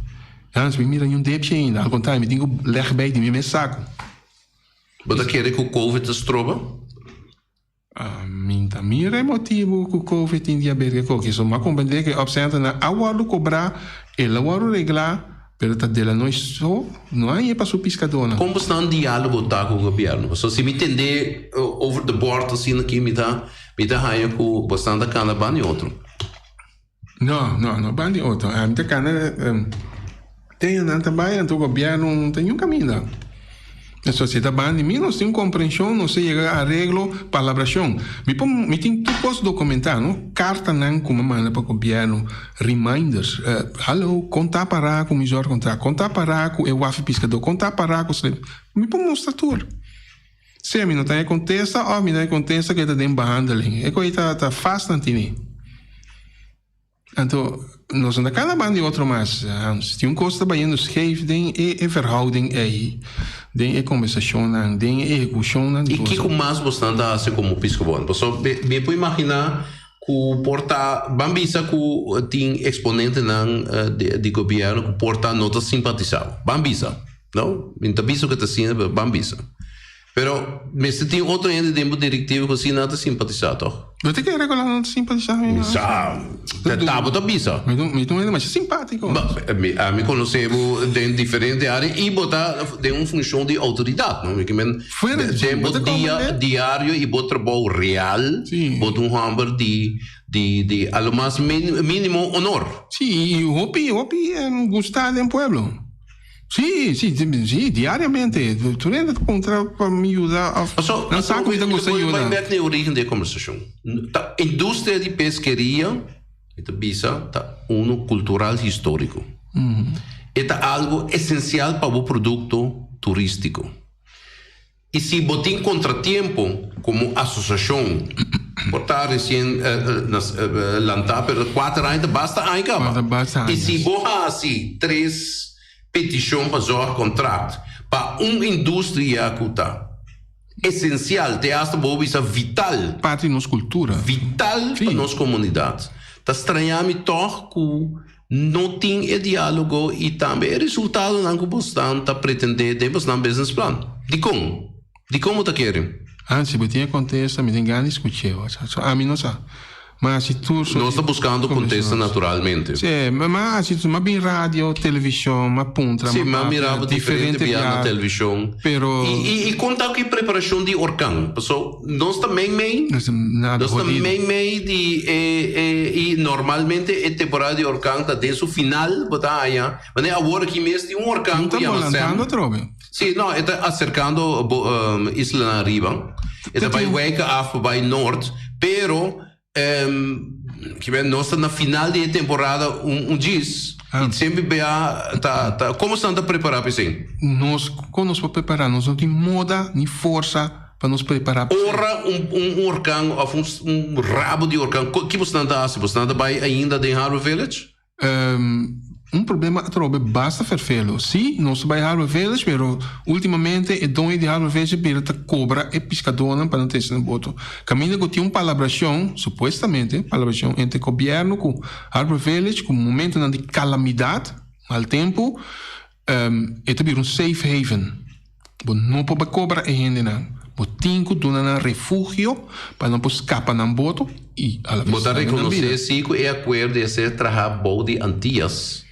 Hans, mi mira niun depshi ainda. Al kontrario, mi tin ku lèg bei di mi mes saku. Bo ta kere ku Covid ta stroba? Mi ta mira e motibu ku Covid tin di haber ku e koki. So, mi a komprendé ku e opsèntenan a wòrdu kobrá, el a wòrdu reglá, pero ta de la nochi so no a hañ'é pa su piskadónan. Kon bo sta un diálogo ta ku gobièrnu? Pasobra si mi tendé over de bòrt asina aki mi ta Mi ta haña ku bosnan ta kana ban di otro. No, no, no ban di otro. Mi ta kana te nan ta bai anto gobièrnu ta niun kaminda. Eso si ta ban di mi nos tin un komprenshon, nos ta yega areglo, palabrashon. Mi por mi tin tur kos dokumentá, no? Kartanan ku mi a manda pa gobièrnu, reminders, hallo, kon ta pará ku mi zorgcontract, kon ta pará ku e waf di piskadó, kon ta pará ku mi por mustra tur. Sea mi no ta e kontesta òf mi ta e kontesta ku e ta den behandeling. E koi ta ta fast nan tini. Anto nos no ta kana ban di otro mas, Hans. Tin un kos ta bayendo scheef den e e verhouding ei, den e kombersashonnan, den e ehekushonnan di I kiko kos. mas bosnan ta hasi komo Piskabon? Pasobra mi por imaginá ku por ta, ban bisa ku tin eksponentenan di gobièrnu ku por ta no ta simpatisá bo. Ban bisa. No, mi no ta bisa ku ta asina, pero ban bisa. Pero mester tin otro hende den bo direktiva ku asina ta simpatisá, tòg? Bo ta kere ku nan ta simpatisá mi? Mi sa, ta bo ta bisa. Mi ta un hende masha simpátiko. Mi ami konosé bo den diferente área i bo ta den un funshon di outoridat, no? Mi ke men den bo dia diario i bo trabou real, bo ta un hòmber di di di a lo mas mínimo honor. Sí, i hopi hopi gustá den pueblo. Sí, sí, sí, diariamente. Tur hende ta puntra pa mi yuda of Paso, nan sa ku mi ta gusta Bai yuda. bek na e origen di e kombersashon. Ta industria di peskeria, mi ta bisa, ta unu kultural históriko. E ta algu esensial pa bo produkto turístiko. I si bo tin kontratiempo komo asosiashon, por ta resien lantá, pero kuater aña ta basta aña kaba. I si bo hasi tres petishon pa zorgkontrakt pa un industria ku ta esensial, te asta bo bisa vital. Parti di nos kultura. Vital pa nos komunidat. Ta straña mi tòg ku No tin e diálogo i tambe e resultadonan ku bosnan ta pretendé den bosnan business plan. Dikon? Dikon bo ta kere? Ah, si bo tin e kontesta, mi tin gana di skuch'é. Ami no sa. Ma hasi tur soort Nos ta buskando kontesta naturalmente. Sí, ma hasi tur. Ma bin radio, televishon, ma puntra, Sí, ma ma mira papia, bo diferente diferente bia na bia. televishon. Pero. I, i, i kon ta ku e preparashon di orkan? Paso nos ta meimei. Nos ta nada Nos ta jodido. meimei di e, e, i normalmente e temporada di orkan ta den su final, bo ta haña. Wanneer awor aki mes tin un orkan No ku ta yama Sam. bolantando atrobe. Sí, no, e ta aserkando bo, islanan ariba. E ta bai wijk af pa bai noord, pero. Kiben nos ta na final di e temporada un un djis i semper bia ta ta komo esnan ta prepará pa esei? Nos kon nos por prepará? Nos no tin moda ni forsa pa nos prepará pa esei. Ora un un orkan òf un un rabo di orkan ki bosnan ta hasi? Bosnan ta bai ainda den Harbor Village? Un problema atrobe basta ferfelo. Sí, nos ta bai Harbor Village, pero ultimamente e doño di Harbor Village a bira ta cobra e piscadornan pa nan trece nan boto. Caminda cu tin un palabracion, supuestamente, palabracion entre gobierno cu Harbor Village cu momentonan di calamidad, mal tempo, E ta bira un safe haven. Bo no por bai kobra e hendenan. Bo tin ku duna nan refugio pa nan por skapa nan boto i a la Bo bes ta salba nan bida. rekonosé si ku e akuerdo a ser trahá bou di Antias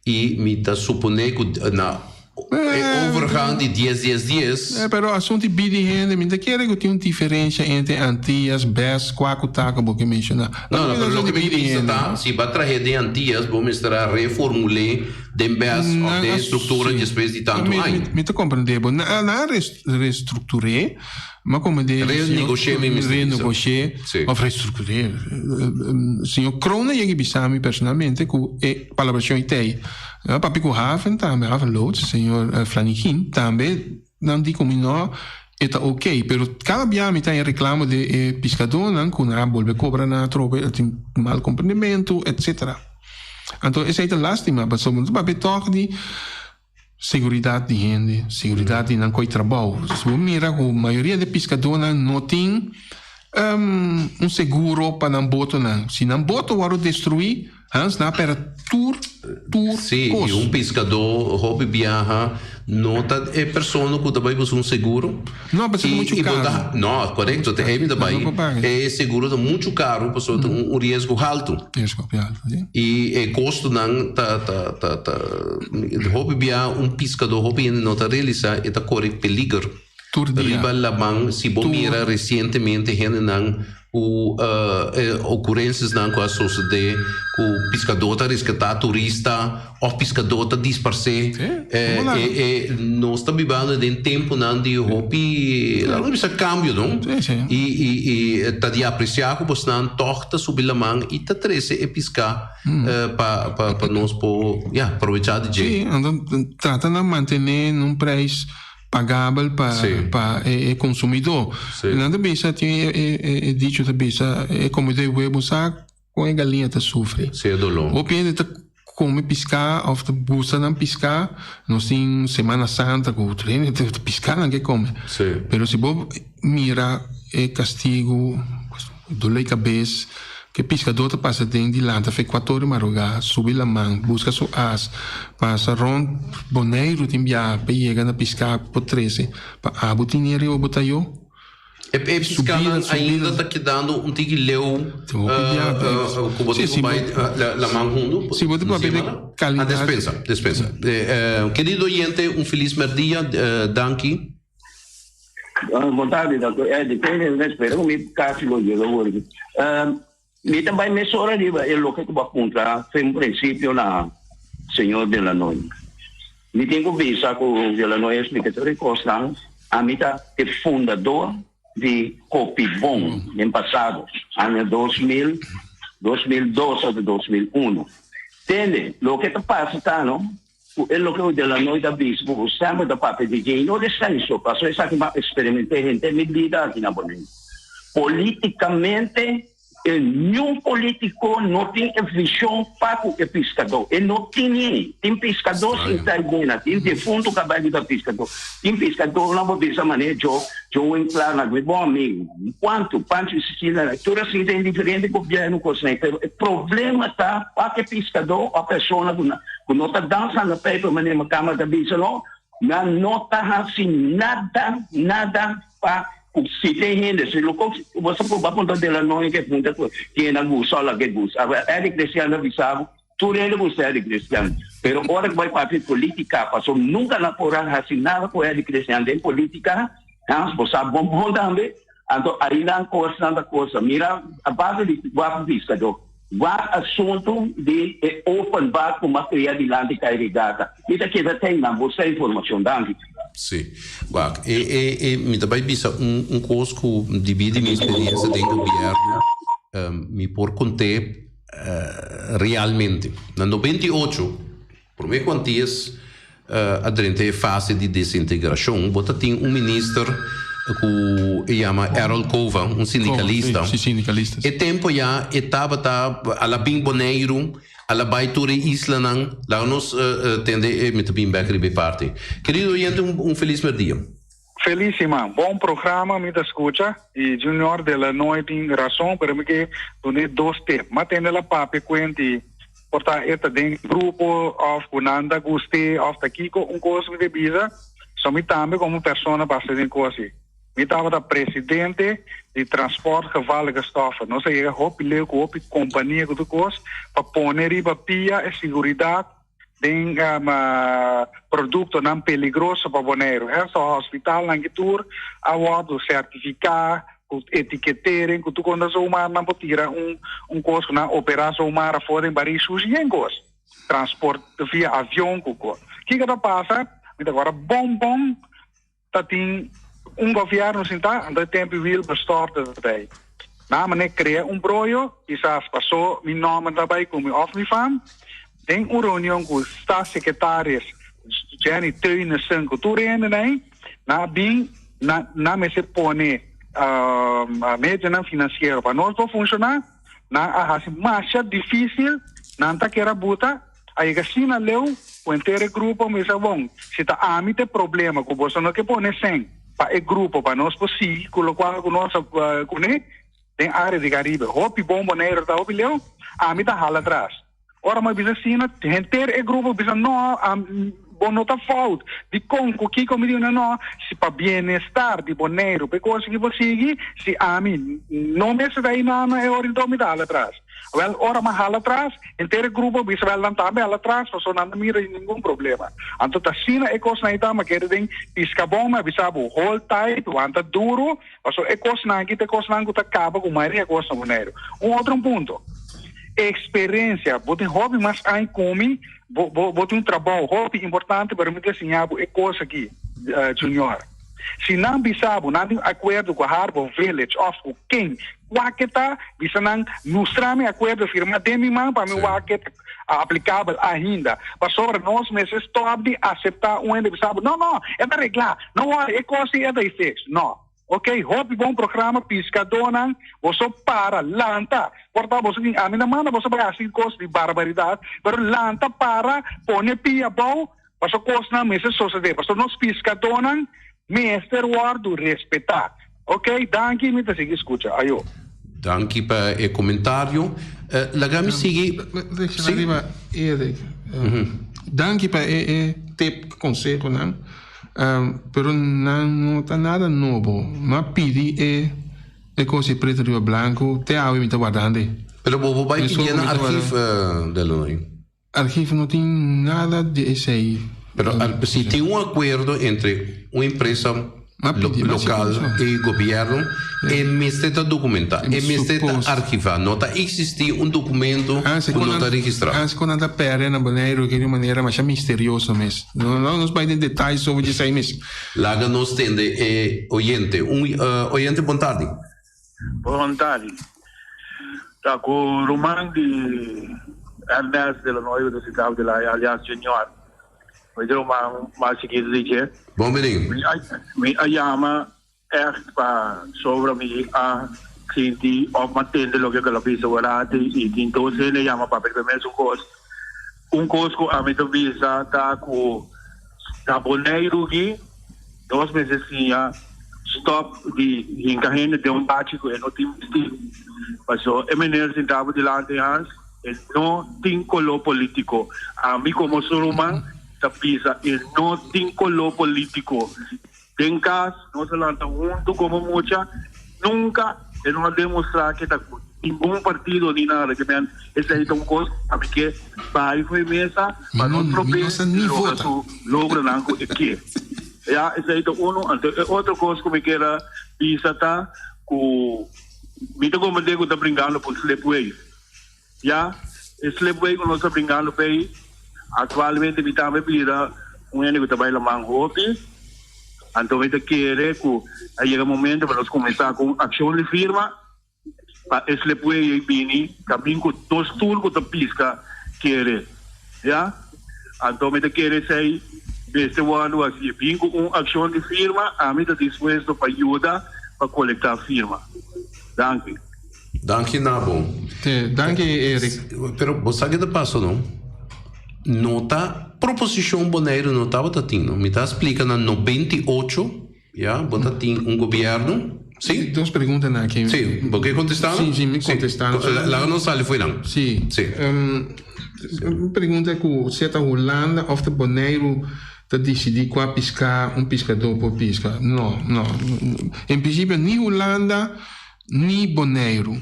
i mi ta suponé ku na e overgang di dies dies dies. Pero asuntu di bida di hende mi ta kere ku tin un diferensha entre Antias, bes, kua ku ta ku bo ke menshoná. No, no, pero loke mi bisa ta, si bo a trah'é den Antias bo mester a reformul'é Den bes of den struktura despues di tantu aña. Mi ta komprendé bo. Nan a restruktur'é, mi a komprendé. Renegoshi'é mi mester bisa. Renegoshi'é of restruktur'é. Señor Kroon a yega bisa mi personalmente ku e palabrashon ei t'ei. Papia ku Haven tambe, Haven Loods, señor Flanegin tambe nan di ku mi no e ta ok. Pero kada bia mi ta haña reklamo di e piskadónan ku nan a bolbe kobra nan atrobe, tin mal komprendementu, etsetera. Anto esei ta lastima pasobra no ta papia tòg di seguridat di hende, seguridat di nan koi trabou. Si bo mira ku mayoria di piskadónan no tin un seguro pa nan botonan. Si nan boto wòrdu destruí, Hans nan a pèrdè tur tur Sí, kos. i un piskadó hopi biaha no ta e persona ku ta bai buska un seguro. No, pasobra ta I muchu i bo karu. ta, no, korekto, te ei mi ta No bai. por paga. E seguro ta muchu karu pasobra ta un riesgo haltu. Riesgo hopi haltu, sí. I e kostonan ta ta ta ta hopi biaha un piskadó hopi hende no ta realisá e ta kore peliger. Tur dia. Riba laman si bo Tur. mira resientemente hendenan ku e okurensesnan ku a sosodé ku piskadó ta reskatá turista òf piskadó ta disparsé. Sí, como la. E e nos ta bibando den tempunan di hopi laga nos bisa kambio no. Sí, sí. I i i ta di apresiá ku bosnan tòg ta subi laman i ta trese e piská pa pa pa nos por ya probechá di dje. Sí, anto trata na mantené nun prijs pagabel pa pa e consumidor. Nan ta bisa tin e dicho ta bisa e comedor di huevo sa con e galiña ta sufri. Sí, e dolor. Hopi hende ta come pisca of ta gusta nan pisca, nos tin Semana Santa cu tur hende ta pisca nan ke come. Pero si bo mira e castigo, dolor di cabes. Ke piskadó ta pasa den di lanta fe kuator di marugá, subi laman, buska su as, pasa rònt Boneiru tin biaha pa yega na piská ku por trese pa abo tin e riba bo tayó. E piskanan ainda ta kedando un tiki leu ku bo tin ku bai laman huntu? Si bo ta papia di kalidat. Despensa, despensa. Kerido oyente, un felis mèrdia, danki. Bon tardi, Dòkter Eddie. Kende mi ta spera ku mi kasi lo yega awor aki. Mi ta bai mesora riba e loke ku bo a puntra fen prinsipio na señor Delanoy. Mi tin ku bisa ku Delanoy a splika tur e kosnan. Ami ta e fundador di Copibon den pasado, aña 2000, 2002 ota 2001. Tende, loke ta pasa ta no, Ku e loke ku Delanoy ta bisa ku bo semper ta papia di dje i no descenso, pasobra esaki mi a experimenté henter mi bida aki na Boneiru. Politikamente e niun politiko no tin e vision pa ku e piskadó. E no tin ni. Tin piskadó sin ta idea, tin difuntu ku a bai riba piskadó. Tin piskadó nan bo bisa manera Joe, Joe Winklar, mi bon amigu. Kuantu, Pancho Sicilia, tur asina den diferente gobièrnu kosnan, pero e problema ta pa ku e piskadó òf persona ku na ku no ta dansa na peiper manera mi kama ta bisa no, nan no ta hasi nada, nada pa ku si tin hende, si lo ku bo sa proba puntra Delanoy ke punta ku ken a gusta o la ke gusta, Eric Cristian ta bisa bo Tur hende gusta Eddie Christian, pero ora ku bai papia di politica, pasobra nunka nan por a hasi nada ku Eddie Christian den politica, Hans, bo sa bon bon tambe, anto ahi nan kosnan ta kosa. Mira, a base di wak piskadó, wak asuntu di e open bar ku mas kria dilanti kai regata. Mi ta keda tei nan, bo sa informashon. Danki. Sí. Wak, e, e, e, mi ta bai bisa un, un kos ku dibí di mi eksperiensia den gobièrnu. Mi por kont'é realmente. Na 98, promé ku Antias a drenta e fase di desintegrashon, bo ta tin un minister ku e yama Errol Cova, un sindikalista. E tempu ya e tabata a la bin Boneiru, a la bai tur e islanan. Laga nos tende e, mi ta bin bèk riba e parti. Kerido oyente, un felis mèrdia. Feliz siman. Bon programa mi ta scucha y Junior de la Noy tin razon pero mi ke dune dos tip. Ma tende la papia cuenti por ta e ta den grupo of cu nan ta guste of ta kico un cos mi ta bisa so mi tambe como persona pasa den cos asi. Mi tabata presidente di Transport Gevaarlijke Stoffen. Nos a yega hopi leu cu hopi compania cu tur cos pa pone riba pia e siguridad den produktonan peligroso pa Boneiru. Esta hospitalnan ki tur a wòrdu sertifiká ku etiketering ku tur konta zomaar nan por tira un un kos ku nan operá zomaar afó den barí sushi yen kos. Transport via avion ku kos. Kiko ta pasa? Mi ta kòrda bon bon ta tin un gobièrnu sintá, anto e tempu Wilbur Storter ta bay. Nan mane krea un broyo, kisas pasó mi nòmber ta bay ku mi òf mi fam, den un reunion ku staatssecretaris Jenny Teunissen ku tur hende nan, nan a bin nan nan mester pone medionan finansiero pa nos por funshoná, nan a hasi masha difísil, nan ta kere a buta. A yega asina leu ku henter e grupo a bisa, Bon, si ta ami ta e problema ku boso no ke pone sèn pa e grupo pa nos por sigui ku lokual ku nos a kuné den área di Karibe. Hopi bon Boneiru ta hopi leu, ami ta hala atras. Ora mi a bisa asina, henter e grupo a bisa, No, bo no ta fout. Dikon? Ku kiko? Mi di, No, no, si pa bienestar di Boneiru pa e kos aki por sigui, si ami no mester ta einan e ora enton mi ta hala atras. Wel, ora mi a hala atras, henter e grupo a bisa, wel, nan tambe hala atras, pasobra nan no mira ningun problema. Anto ta asina e kosnan ei ta, mi a kere den Piskabon, mi a bisa bo, hold tight, wanta duru, pasobra e kosnan aki ta e kosnan ku ta kaba ku mayoria kos na Boneiru. Un otro punto, eksperensia. Bo tin hopi mas aña ku mi, bo, bo, bo tin un trabou hopi importante, pero mi ta siña bo e kos aki, Junior. Si nan bisa bo nan tin akuerdo ku Harbor Village òf ku ken wak e ta, bisa nan, Mustra mi akuerdo firmá den mi man pa mi wak ke ta aplikabel ainda. Pasobra nos mester stòp di aseptá un hende bisa bo, No, no, e ta reglá. No wòri, e kos ei e ta fix. No. Oke, hopi bon programa, piskadónan, boso para, lanta. Por ta boso tin, ami ta manda boso bai hasi kos di barbaridat, pero lanta, para, pone pia abou, Paso kosnan mester sosodé, paso nos piskadónan mester wòrdu respetá. Ok, danki, mi ta sigui skucha. Ayo. Danki pa e komentario. Laga mi sigui. Reacciona riba Eric. Danki pa e e tip, konsehonan, pero nan no ta nada nobo. Mi a pidi e e kos e pretu riba blanku, te awe mi ta wardando e. Pero bo bo bai pidié na archief, Delanoy? Archief no tin nada di esey. Pero si tin un acuerdo entre un empresa local y gobierno, e mester ta documenta, e mester ta archiva. No ta existi un documento cu no ta registra. Antes cu nan ta perde na Boneiru di un manera masha misterioso mes. No nos bay den detaye sobre di esey mes. Laga nos tende e oyente. Un oyente bon tardi. Bon tardi. Ta ku ruman di Ernest de la Noy ku ta sintá di la alias Junior. Mi ta ruman mas chikitu di dje. Bon bini. Mi a yama ègt pa sobra mi a sinti òf mi a tende loke ku el a bisa aworati i tin dos hende a yama papia di e mesun kos. Un kos ku ami ta bisa ta ku na Boneiru aki nos mester siña stop di hinka hende den un bachi ku e no tin bisti. Paso e meneer sintá bo dilanti Hans e no tin koló polítiko. Ami komo su ruman ta bisa e no tin koló polítiko. Den kas nos a lanta huntu komo mucha, nunka e no a demostrá ke ta ku ningun partido ni nada. Ke men esei ta un kos ami ke bai for e mesa pa no trob'é logra su logronan ku e ke. Ya, esei ta unu. Anto e otro kos ku mi kier a bisa ta ku mi ta komprendé ku ta bringando pa un slipway. Ya, e slipway ku nos ta bringando p'ei, aktualmente mi tambe bira un hende ku ta bai laman hopi, anto mi ta kere ku a yega momento pa nos kuminsá ku un akshon di firma. pa e slipway ei bini kamin ku nos tur ku ta piska kere ya. Anto mi ta kere esei mester wòrdu hasi. Bin ku un akshon di firma, ami ta dispuesto pa yuda pa kolektá firma. Danki. Danki na bo. Danki Eric. Pero bo sa ke ta pasa no? No ta proposishon Boneiru no tabata tin no. Mi ta splika na 98 ya bo ta tin un gobièrnu. Si? Dos preguntanan aki. Si, bo ke kontestá no? Si, si, mi kontestá. Laga nos sali fo'i nan. Si. Si. Un pregunta ku sea ta Hulanda òf ta Boneiru ta disidí kua piská un piskadó por piska. No, no. En prinsipio ni Hulanda ni Boneiru.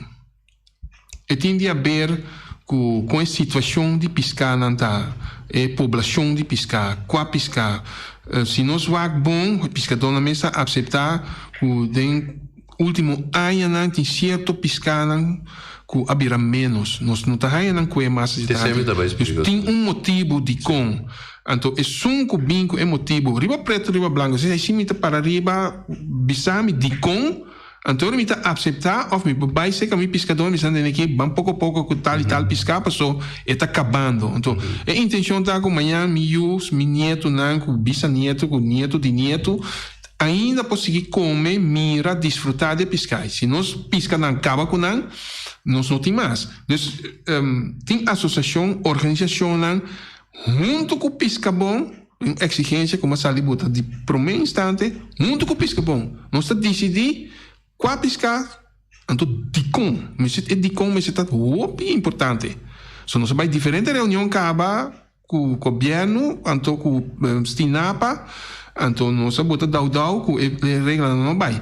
E tin di haber ku kon e situashon di piskanan ta, e poblashon di piská, kua piská. Si nos wak bon, e piskadónan mes ta apseptá ku den último añanan tin sierto piskanan ku a bira ménos. Nos no ta haña nan kue mas asina tantu. Dus tin un motibu dikon. Anto esun ku bin ku e motibu riba pretu riba blanku, si mi ta para riba bisa mi dikon. Anto ora mi ta apseptá òf mi por bai serka mi piskadó mi sa tende ki ban poko poko ku tal i tal piská paso e ta kabando. Anto e intenshon ta ku mañan mi yu, mi nietunan ku bisanietu ku nietu di nietu ainda por sigui kome, mira, disfrutá di e piská. I si nos piskanan kaba ku nan, nos no tin mas. Dus tin asosiashon, organisashonnan huntu ku Piskabon. Un eksigensia ku a sali bota di promé instante huntu ku Piskabon. Nos ta disidí kua piská, anto dikon. Mester e dikon mester ta hopi importante. So nos a bai diferente reunion kaba ku gobièrnu anto ku Stinapa, anto nos a bota dou dou ku e reglanan no bai.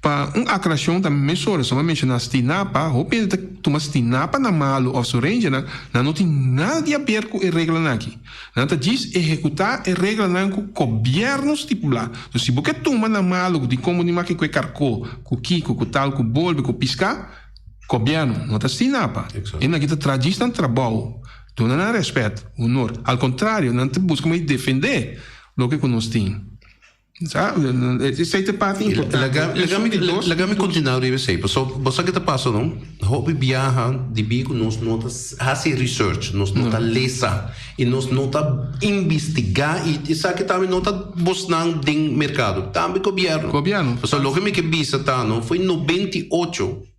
Pa un aclaracion ta mesora so mi a menciona Stinapa, hopi hende ta tuma Stinapa na malo of su rangernan, nan no tin nada di haber cu e reglanan aki. Nan ta djis ehecuta e reglanan cu gobierno stipula. So si bo ke tuma na malo di con bo ni make cu e carco, cu kico, cu tal, cu bolbe, cu pisca, gobierno no ta Stinapa. E nan aki ta traha djis nan trabao, duna nan respet, honor. Al contrario, nan ta busca manera di defende loke cu nos tin. Sa, esei ta e parti importante. Laga mi continua riba esei, paso bo sa ke ta pasa no? Hopi biaha debí ku nos no ta hasi research, nos no ta lesa i nos no ta investigá i esaki tambe no ta bosnan den merkado, tambe gobièrnu. Gobièrnu. Paso loke mi ke bisa ta no, foi 98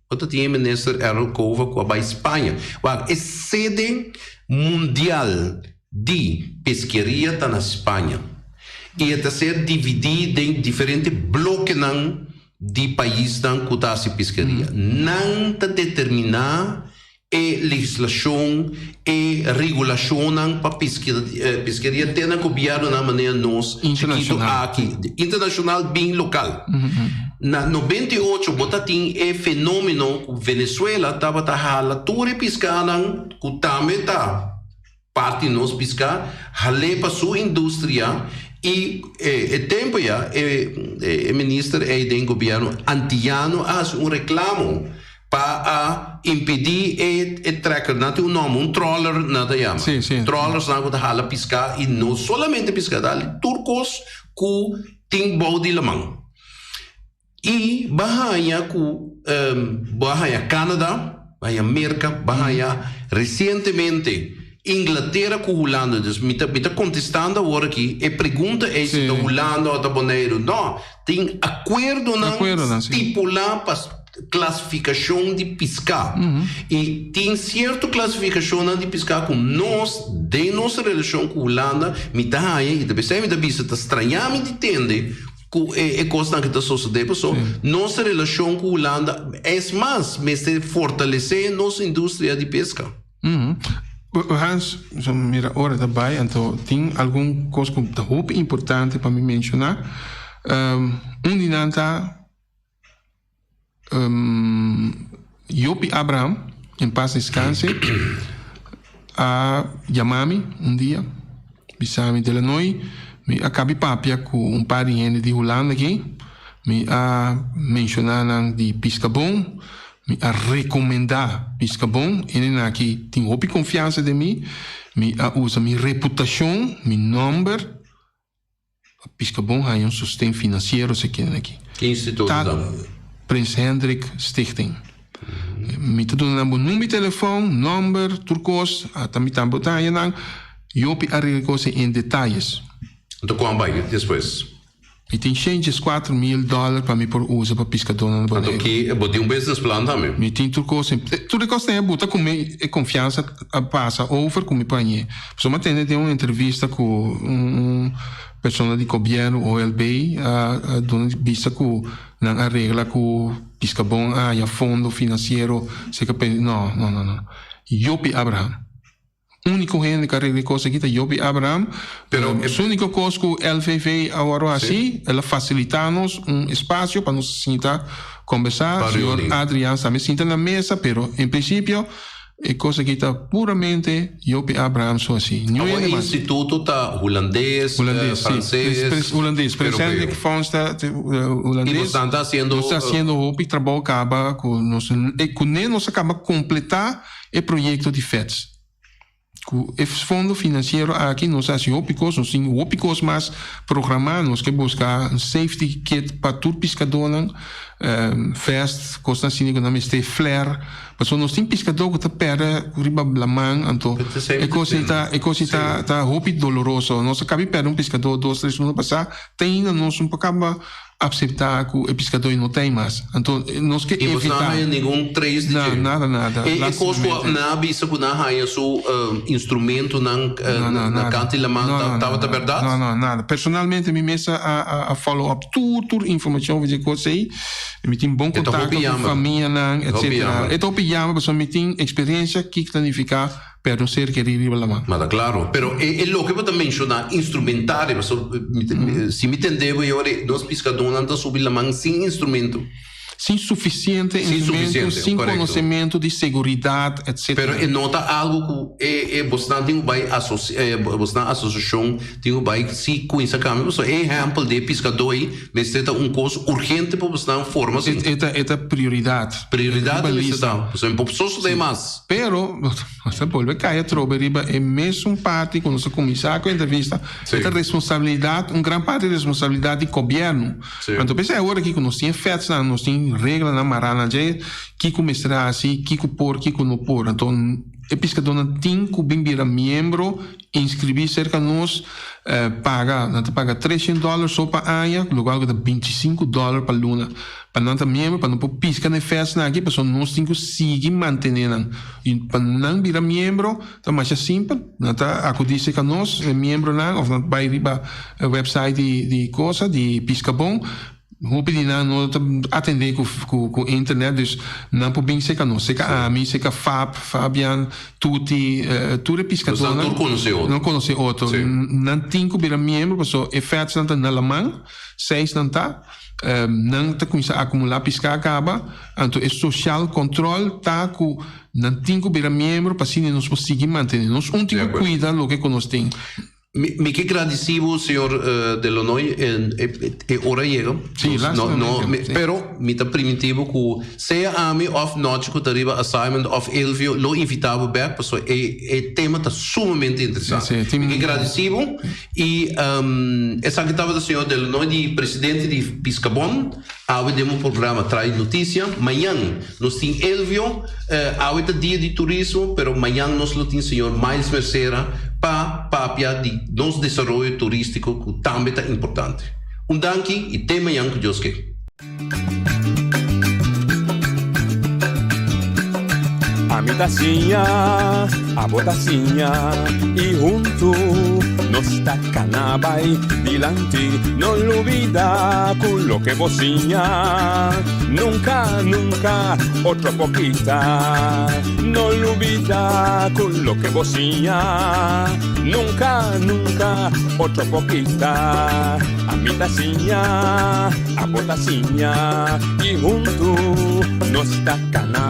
bo ta tin e minister Errol Cova ku a bai Spaña. Wak, e sede mundial di peskeria ta na Spaña i e ta ser dividí den diferente blokenan di paisnan ku ta hasi peskeria. Nan ta determiná e legislashon, e regulashonnan pa peskeria te na gobièrnunan manera nos chikitu aki, internashonal bin lokal. Na 98 bo ta tin e fenomeno ku Venezuela tabata hala tur e piskanan ku tambe ta. Parti nos piská hal'é pa su industria i e tempu ya e minister ei den gobièrnu antiano a hasi un reklamo pa a impedí e trekker, nan tin un nòmber, un trawler nan ta yama, trawlersnan ku ta hala piská i no solamente piská, ta hala tur kos ku tin bou di laman. I bo a haña ku bo a haña Canada, bo a haña Merka, bo a haña resientemente Inglatera ku Hulanda. Dus mi ta mi ta kontestando awor aki e pregunta ei si ta Hulanda o ta Boneiru. No, tin akuerdonan stipulá pa klasifikashon di piská. I tin sierto klasifikashonnan di piská ku nos den nos relashon ku Hulanda mi ta haña i ta p'esei mi ta bisa ta strañá mi di tende Ku e kosnan ki ta sosodé paso nos relashon ku Hulanda es mas mester fortalesé nos industria di peska. Hans, so mira ora ta bai anto tin algun kos ku ta hopi importante pa mi menshoná. Un di nan ta Jopi Abraham, en paz descanse, a yama mi un dia, bisa mi, Delanoy, mi a kabi papia ku un par di hende di Hulanda aki, mi a menshoná nan di Piskabon, mi a rekomendá Piskabon, hendenan aki tin hopi konfiansa den mi, mi a usa mi reputashon, mi nòmber, Pa Piskabon haña un sosten finansiero se kende aki. Ki instituto Ta dan? Prins Hendrik Stichting. Mi ta duna nan bo number di telefòn, nòmber, tur kos, ata mi tambe bo ta haña nan. Yopi a regla kos en detayes. Anto kon a bai despues? Mi tin shen djeskuater mil dòler pa mi por usa pa piskadónan na Boneiru. Anto ki bo tin un business plan tambe? Mi tin tur kos. Tur e kos ta buta ku mi e konfiansa a pasa over ku mi por hañ'é. Pasobra mi a tende den un entrevista ku un persona di gobièrnu, OLB, a duna di bisa ku nan a regla ku Piskabon a haña fondo finansiero serka No, no, no, no. Jopi Abraham. Úniko hende ku a regla e kos aki ta Job i Abraham. Pero e úniko kos ku LVV a wòrdu hasi, el a fasilitá nos un espasio pa nos sinta kombersá. Señor Adriaans tambe sinta na mesa, pero en prinsipio e kos aki ta puramente Job i Abraham su hasi. Niun hende mas. Awor e instituto ta hulandes, franses, Hulandes, Presente Fonds ta hulandes. I bosnan ta hasiendo. Nos ta hasiendo hopi trabou kaba ku nos, kuné nos a kaba kompletá. E proyekto di FEDS. Ku e fondo finansiero aki nos a hasi hopi kos, nos tin hopi kos mas programá, nos ke buska un safety kit pa tur piskadónan, vest, kosnan asina ku nan mester, flare, pasobra nos tin piskadó ku ta pèrdè riba laman, anto e kos ei ta e kos ei ta ta hopi doloroso. Nos a kabi pèrdè un piskadó dos tres luna pasá, te ainda nos no por kaba Acepta cu e piscador no ta ey mas. Anto nos ke I bos no a evita. haya ningun trace di Na, dje? nada, nada. E e cos cu Lastimamente. nan a bisa cu nan a haya su instrumentonan No, no, na nada. kant di laman No, ta no, no, tabata no. berdad? No, no, nada. Personalmente mi mes a a a follow up tur tur informacion over dje cos ey. Mi tin bon E ta contacto hopi cu jammer. famianan, Hopi etcetera. jammer. E ta hopi jammer pasobra mi tin experiencia kiko ta nifica Perde un ser kerí riba laman. Ma ta claro. Pero e e loke bo ta menciona, instrumentario, pasobra mi ta si mi tende bo e ora ei, nos piscadónan ta subi laman sin instrumento. Sin suficiente Sin instrumento, suficiente, sin correcto. conocemento di seguridad, etcétera. Pero e no ta algo cu e e bosnan tin cu bay asoci bosnan asociacion tin cu bay si cuminsa cambia, pasobra e ehempel di e piscadó ei mester ta un cos urgente pa bosnan forma E e ta e ta prioridad. Prioridad Riba mester lista. ta, pasobra mi por sosodé mas. Pero, nos ta bolbe kai atrobe riba e mesun parti ku nos a kuminsá ku e entrevista, e ta responsabilidat, un gran parti responsabilidat di gobièrnu. Anto p'esei awor aki ku nos tin e fetsnan, nos tin reglanan mará na dje, kiko mester hasi, kiko por, kiko no por. Anto e piskadónan tin ku bin bira miembro, inskribí serka nos, paga, nan ta paga treshen dòler so pa aña, lokual ku ta bintisinku dòler pa luna. Pa nan ta miembro, pa nan por piska na e fèstnan aki, pasobra nos tin ku sigui mantené nan. I pa nan bira miembro ta masha simpel, nan ta akudí serka nos, e miembronan, òf nan bai riba e wèpsait di di kosa, di Piskabon. Hopi di nan no ta atendé ku ku internet, dus nan por bin serka nos, serka ami, serka Fab, Fabian, Tuti, tur e piskadónan. Nos nan tur konosé otro. Nan konosé otro. Nan tin ku bira miembro, pasobra e fèstnan ta na laman, seis nan ta. Nan ta kuminsá akumulá piská kaba, anto e social control ta ku nan tin ku bira miembro pa asina nos por sigui mantené. Nos un tin ku kuida loke ku nos tin. Mi ke gradisí bo, señor Delonoy, e ora yega. Sí, lastimamente. Pero mi ta primintí bo ku sea ami òf Nochi ku ta riba assignment òf Elvio lo invitá bo bèk pasobra e tema ta sumamente interesante. Mi ke gradisí bo. I esaki tabata señor Delanoy di presidente di Piscabon. Awe den bo programa Trae Noticia. Mañan nos tin Elvio. Awe ta dia di turismo, pero mañan nos lo tin señor Miles Mercera pa papia di nos desaroyo turistico cu tambe ta importante. Un danki y te mañan cu Dios ke. Ami ta siña, abo ta siña y huntu nos ta cana bay dilanti. No lubida cu loke bo siña nunca, nunca otro por kita. No lubida cu loke bo siña nunca, nunca otro por kita. Ami ta siña. Abo ta siña y huntu nos ta cana.